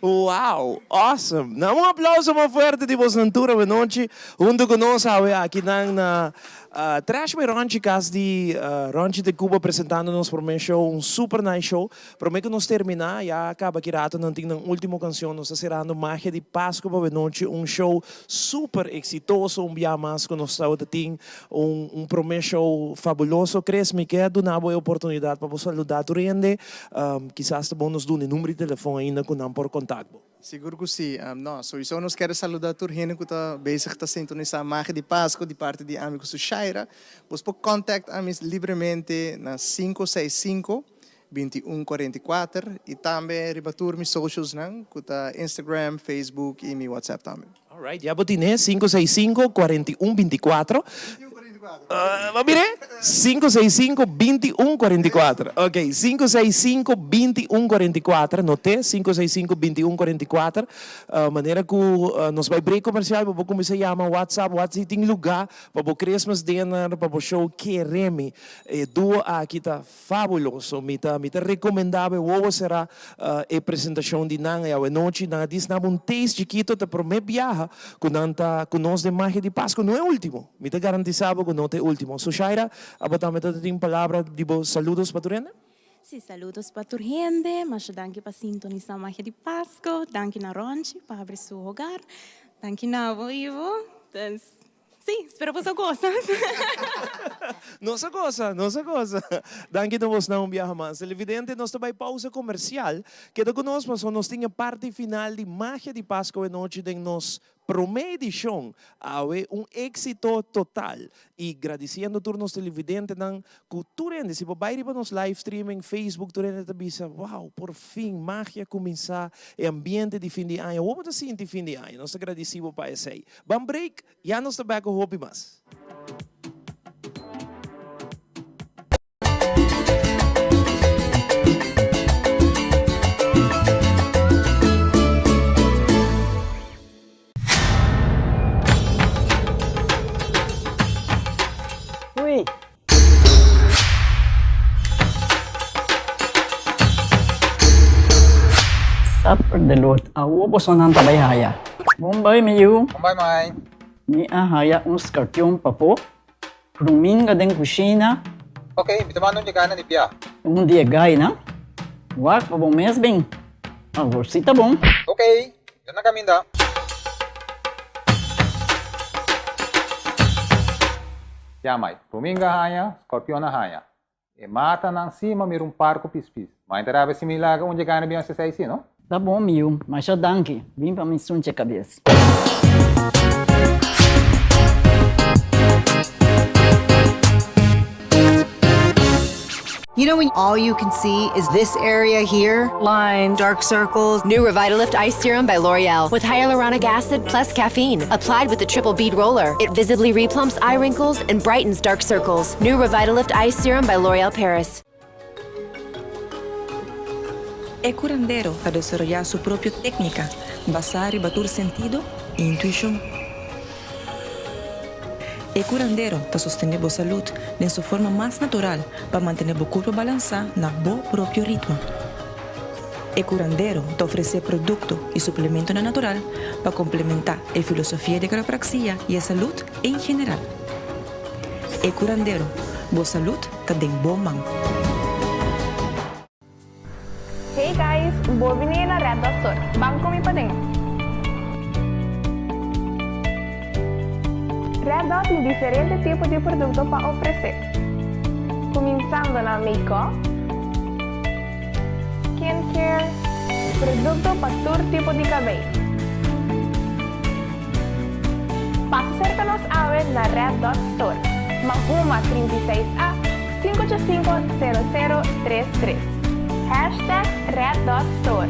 Wow, awesome. Nan un aplauso mas fuerte di bosnan tur awenochi hunto cu nos awe aki nan na Trash by Ronchi cas di Ronchi de Cuba presentando nos prome show, un super nice show. Prome cu nos termina, ya caba ki rato nan tin nan ultimo cancion, nos ta cerando Magia di Pasco pa awenochi, un show super exitoso un bia mas cu nos tabata tin. Un un prome show fabuloso Chris mi ke a duna bo e oportunidad pa bo saluda tur hende kisas ta bon nos duna e number di telefon ainda ku nan por contact bo. Sigur ku si. No, souiso nos kere saluda tur hende ku ta bezig ta sintonisa Magia di Pasco di parti di ami ku su Shaira. Bos por contact ami libremente na 565 21 44 i tambe riba tur mi socials nan ku ta Instagram, Facebook i mi WhatsApp tambe. Alright, ya bo tine 565 41 24. Bo mire? 565 21 44. Ok, 565 21 44, noté 565 21 44. Manera ku nos bai break komersial bo por kuminsá yama WhatsApp, WhatsApp tin lugá pa bo Christmas dinner, pa bo show Keremi. E duo aki ta Fabuloso, mi ta mi ta recomenda bo e wowo sera e presentacion di nan e awenochi, nan a dis nan un taste chikito ta prome biaha cu nan ta cu nos den Magia di Pasco, no e ultimo, mi ta garantisa bo cu no ta e ultimo. So Shaira, abo tambe ta tin palabra di bo saludos pa tur hende? Si, saludos pa tur hende, masha danki pa sintonisa Magia di Pasco, danki na Ronchi pa habri su hogar, danki na abo Ivo, dus. Sí, spero boso gosa. Nos a gosa, nos a gosa. Danki na bosnan un biaha mas. Televidente, nos ta bai pausa comercial. Keda cu nos pasobra nos tin e parti final di Magia di Pasco Awenochi den nos prome edicion. Awe un exito total. Y gradiciendo tur nos televidentenan cu tur hende, si bo bai riba nos live streaming, Facebook, tur hende ta bisa, wow, por fin magia cuminsa, e ambiente di fin di aña. Awor bo ta sinti fin di aña. Nos ta gradici bo pa esey. Ban break, ya nos ta bek ku hopi mas. Ui. Supper de lot. Awo bosonan ta bai haya. Bon bai mi yu. Bon bai mai. Mi a haya un skarpion papo. Pruminga den kushina. Ok, mi ta manda un yegana di bia. Un di e gainan. Wak pa bo mes bin. Awor si ta bon. Ok, mi ta na kaminda. Ya mai, Ruminga haña, Scorpion a haña. E matanan si ma mira un par ku pispis. Ma inta rabia si mi laga un dje gana bin hasi esei si, no? Ta bon mi yu, masha danki. Bin pa mi sunche kabes. You know when all you can see is this area here? Lines, dark circles. New Revitalift Ice Serum by L'Oreal with hyaluronic acid plus caffeine. Applied with the triple bead roller. It visibly replumps eye wrinkles and brightens dark circles. New Revitalift Ice Serum by L'Oreal Paris. E curandero ta desaroyá su propio técnica basá riba tur sentido i intuishon. E curandero ta sostené bo salud den su forma mas natural pa mantené bo curpa balansá na bo propio ritmo. E curandero ta ofresé producto i suplementonan natural pa complementá e filosofia di quiropraxia i e salud en general. E curandero, bo salud ta den bo man. Hey guys, bo bini na Red Dot Store. Ban cu mi paden. Red Dot tin diferente tipo di producto pa ofrece. Cuminsando na make-up, skincare, producto pa tur tipo di cabey. Pasa cerca nos awe na Red Dot Store, Mahuma 36 A, 585 0033 Hashtag Red Dot Store.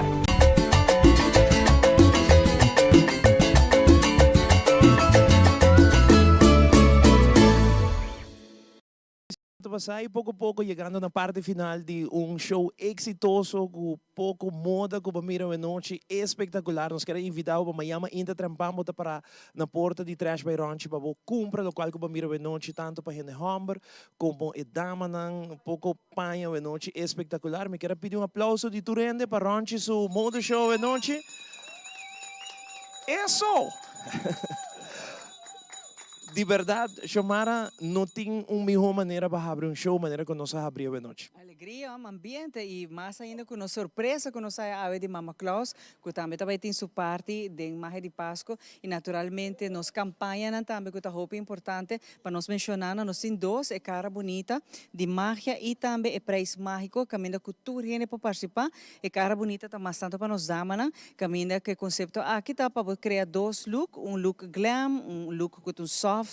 rato pasá i poko poko yegando na parti final di un show eksitoso ku poko moda ku bo mira awenochi espektakular. Nos kier a invitá bo pa mañana mainta trempan bo ta pará na porta di Trash by Ronchi pa bo kumpra lokual ku bo mira awenochi tantu pa hende hòmber komo e damanan. Poko paña awenochi espektakular. Mi kier a pidi un aplauso di tur hende pa Ronchi su mode show awenochi. Eso! Di berdad, Xiomara, no tin un miho manera pa habri un show manera cu nos a habri awenochi. Alegria, ambiente y mas ainda cu nos sorpresa cu nos haya awe di Mama Claus, cu tambe ta bay tin su parti den Magia di Pasco y naturalmente nos campañanan tambe cu ta hopi importante pa nos menciona nan. Nos tin dos, e Cara Bunita di Magia y tambe e Prijs Magico caminda cu tur hende por participa. E Cara Bunita ta mas tanto pa nos damanan. Caminda cu e concepto aki ta pa bo crea dos look, un look glam, un look cu ta un soft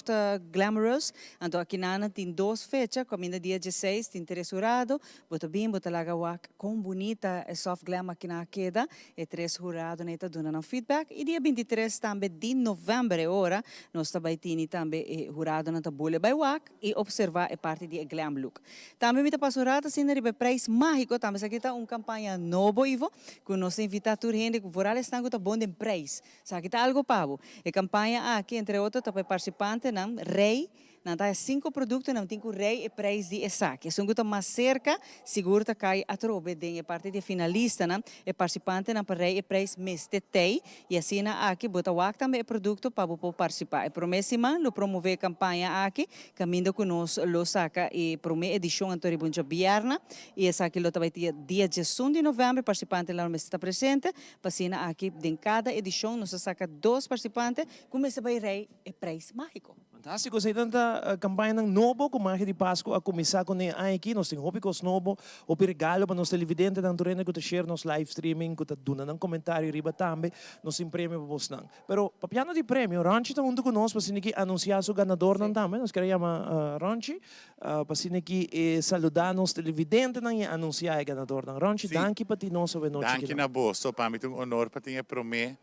glamorous. Anto aki nan tin dos fecha, caminda dia dieseis tin tres hurado, bo ta bin bo ta laga wak con bunita e soft glam aki nan a keda, e tres huradonan ta duna nan feedback y dia bintitres tambe di november e ora nos ta bay tini tambe e huradonan ta bule bay wak y observa e parti di e glam look. Tambe mi ta pasa un rato asina riba e prijs magico, tambe esaki ta un campaña nobo Ivo, cu nos ta invita tur hende cu vooral esnan cu ta bon den prijs. Esaki ta algo pa bo. E campaña aki entre otro ta pa e participantenan rey, nan ta haya cinco producto y nan tin cu rey e prijs di esaki. Esun cu ta mas cerca sigur ta cay atrobe den e parti di e finalistanan. E participantenan pa rey e prijs mester tey Y asina aki bo ta wak tambe e producto pa bo por participa. E prome siman lo promove e campaña aki, caminda cu nos lo saca e prome edicion anto riba un djabièrna y esaki lo ta bay dia dia diesun di november. Participantenan lo mester ta presente pa asina aki den cada edicion nos ta saca dos participante cu mester bay rey e prijs magico. Fantástiko, esei ta kampañanan nobo ku Magia di Pasku a kuminsá kuné aña aki. Nos tin hopi kos nobo, hopi regalo pa nos televidentenan, tur hende ku ta share nos live streaming, ku ta duna nan komentario riba tambe. Nos tin premio pa bosnan. Pero papiando di premio, Ronchi ta huntu ku nos pa asina ki anunsiá su ganadornan tambe. Nos kier a yama Ronchi pa asina ki e saludá nos televidentenan i anunsiá e ganadornan. Ronchi, danki pa tin nos awe nochi Danki na boso. Pa mi ta un honor pa tin e promé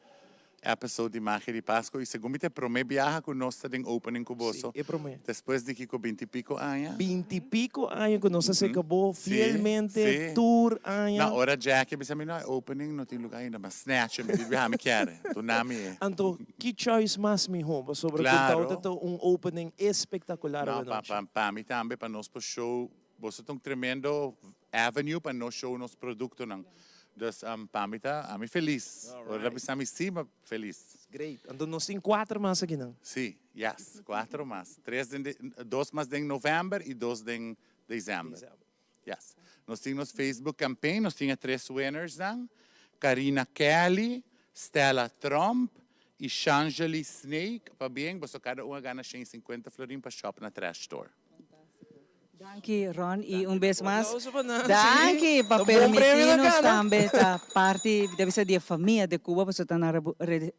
Episode di Magia di Pasco y segun mi ta e prome biaha cu nos ta den opening cu boso. Sí, e prome. Despues di kico binti pico aña? Binti pico aña cu nos a seca bo fielmente tur aña. Na ora Jackie a bisa mi no e opening no tin lugar ainda ma snatch mi di biaha mi kier duna mi e. Anto ki choice mas miho pasobra cu tawata ta un opening espectacular No, pa pa pa mi tambe pa nos por show boso ta un tremendo avenue pa nos show nos productonan. Dus pa mi ta, ami felis. Ora ta bisa mi si, ma felis. Great. Anto nos tin cuater mas akinan. Si, yes, cuatro mas. Tres den de, dos mas den november y dos den december. Yes. Nos tin nos Facebook campaign, nos tin e tres winnersnan, Karina Kelly, Stella Tromp y Shangeli Snake. Pabien, boso cada un a gana 150 florin pa shop na Trash Store. Danki Ron y un bes mas danki pa permiti nos tambe ta parti debe ser di e famia de Cuba pasobra ta na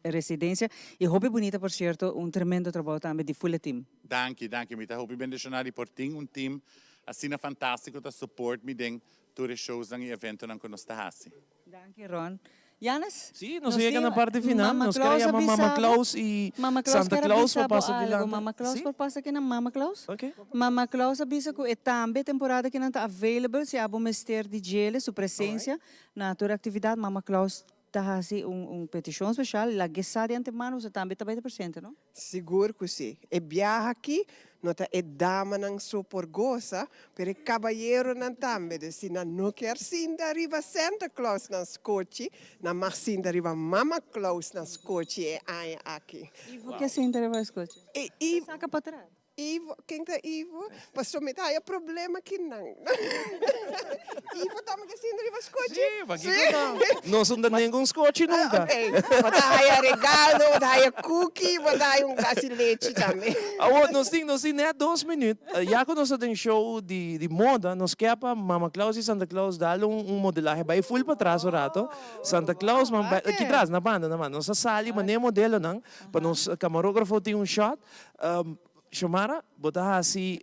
residencia y hopi bunita por cierto un tremendo trabou tambe di full e team. Danki danki mi ta hopi bendiciona di por tin un team asina fantastico ta support mi den tur e showsnan y eventonan cu nos ta haci. Danki Ron. Janis? Sí, nos a yega na parti final. Nos kier a yama Mama Claus y Santa Claus pa pasa dilanti. Mama Claus por pasa akinan? Mama Claus? Mama Claus a bisa cu e tambe temporada akinan ta available si abo mester di djele su presencia na tur actividad. Mama Claus ta haci un peticion special. Lag'e sa di antemano boso tambe ta bay ta presente, no? Sigur ku si. E biaha aki no ta e damanan so por gosa, pero e kabayeronan tambe. Dus si nan no kier sinta riba Santa Claus nan skochi, nan mag sinta riba Mama Claus nan skochi e aña aki. Ivo ke sinta riba e skochi? E saka patras. Ivo, ken ta Ivo? Pasobra mi ta haya problema ki nan. Ivo tambe ke sinta riba skochi? Sí, pakiko no? Nos no ta ningun skochi nunca. Ok, bo ta haya regalo, bo ta haya cookie, bo ta haya un glas di lechi tambe. Awor, nos tin, nos tin net dos minuut. Ya ku nos ta den show di, di moda, nos ke pa Mama Claus i Santa Claus dal un, un modelahe. Bai full patras un rato. Santa Claus, Mama, bai, ki tras? Na banda, na banda. Nos a sali manera modelonan pa nos camarógrafo tin un shot. Xiomara, bo ta hasi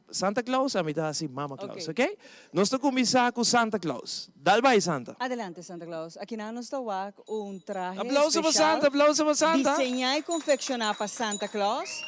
Santa Claus, ami ta hasi Mama Claus, ok? Nos ta kuminsá ku Santa Claus. Dal bai, Santa. Adelante, Santa Claus. Akinan nos ta wak un trahe Aplauso pa especial Santa, aplauso pa Santa. diseñá i konfekshoná pa Santa Claus.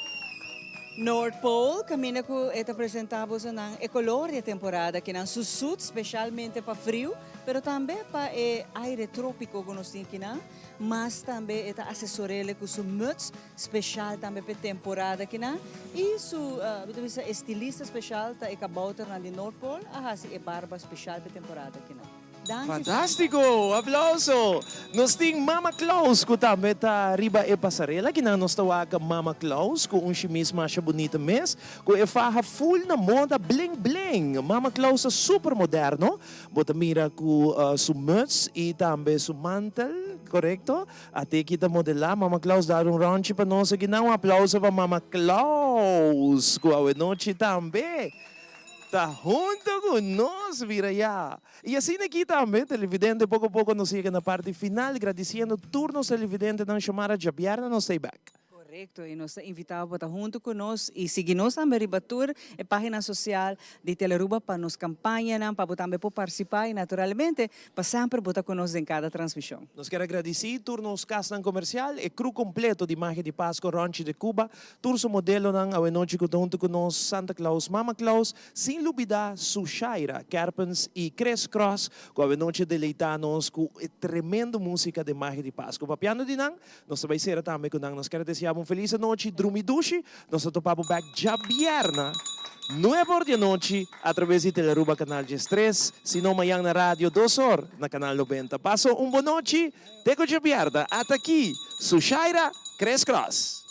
North Pole, caminda cu e ta presenta bosonan e color di e temporada kinan, su suit specialmente pa friu, pero tambe pa e aire tropico cu nos tin kinan, mas tambe e ta asesorele cu su muts special tambe pa e temporada kinan y su, mi ta bisa estilista special ta e kabouternan di North Pole a haci e barba special pa e temporada kinan. Danki Santa. Fantástiko! Aplauso! Nos tin Mama Claus ku tambe ta riba e pasarela. Kinan nos ta wak Mama Claus ku un shimis masha bunita mes, ku e faha full na moda bling bling. Mama Claus ta super moderno. Bo ta mira ku su muts i tambe su mantel, korekto? Ate ki ta modelá. Mama Claus dar un ròntji pa nos akinan. Un aplauso pa Mama Claus ku awenochi tambe ta hunto ku nos. Bira ya! Y asina aki tambe, televidente, poco poco nos yega na parti final, gradiciendo tur nos televidentenan Xiomara djabièrnè nos ta e bek. Correcto, y nos ta invita bo pa ta hunto cu nos y sigui nos tambe riba tur e pagina social di Telearuba pa nos campañanan, pa bo tambe por participa y naturalmente pa semper bo ta cu nos den cada transmision. Nos kier a gradici tur nos casnan comercial, e crew completo di Magia di Pasco, Ronchi de Cuba, tur su modelonan awenochi cu ta hunto cu nos, Santa Claus, Mama Claus, Sin lubida Sushaira Kerpens y Chris Cross cu awenochi a deleita nos cu e tremendo musica den Magia di Pascu. Papiando di nan, nos ta bay cera tambe cu nan. Nos kier a desea bo un feliz anochi, drumi dushi. Nos ta topa bo bek djabièrna, nuebe or di anochi, a traves di Telearuba Canal 13, si no mayan na radio dos or na Canal 90. Paso un bon nochi, te cu djabièrna. Ata aki, Sushaira, Chris Cross.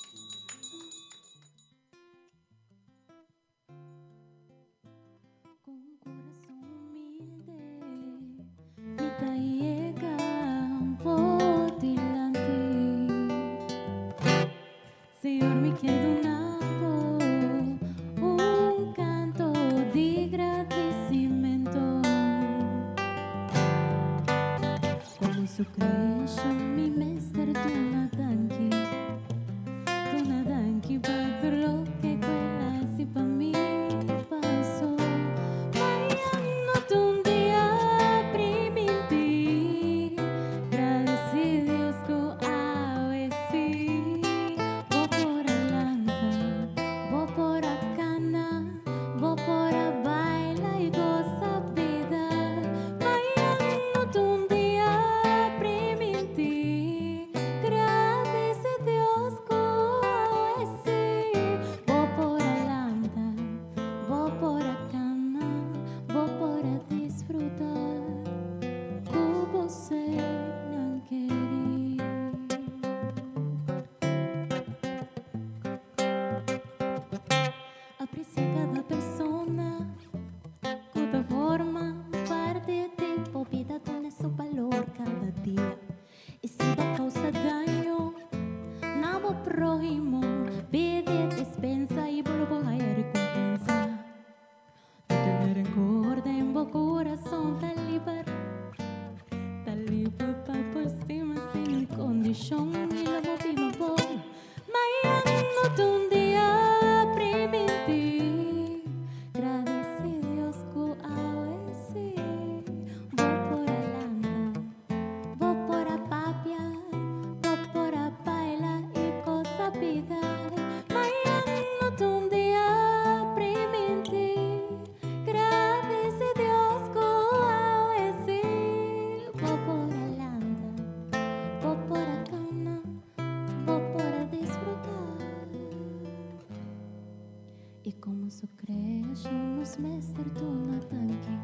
Y como su creación nos mester duna danki.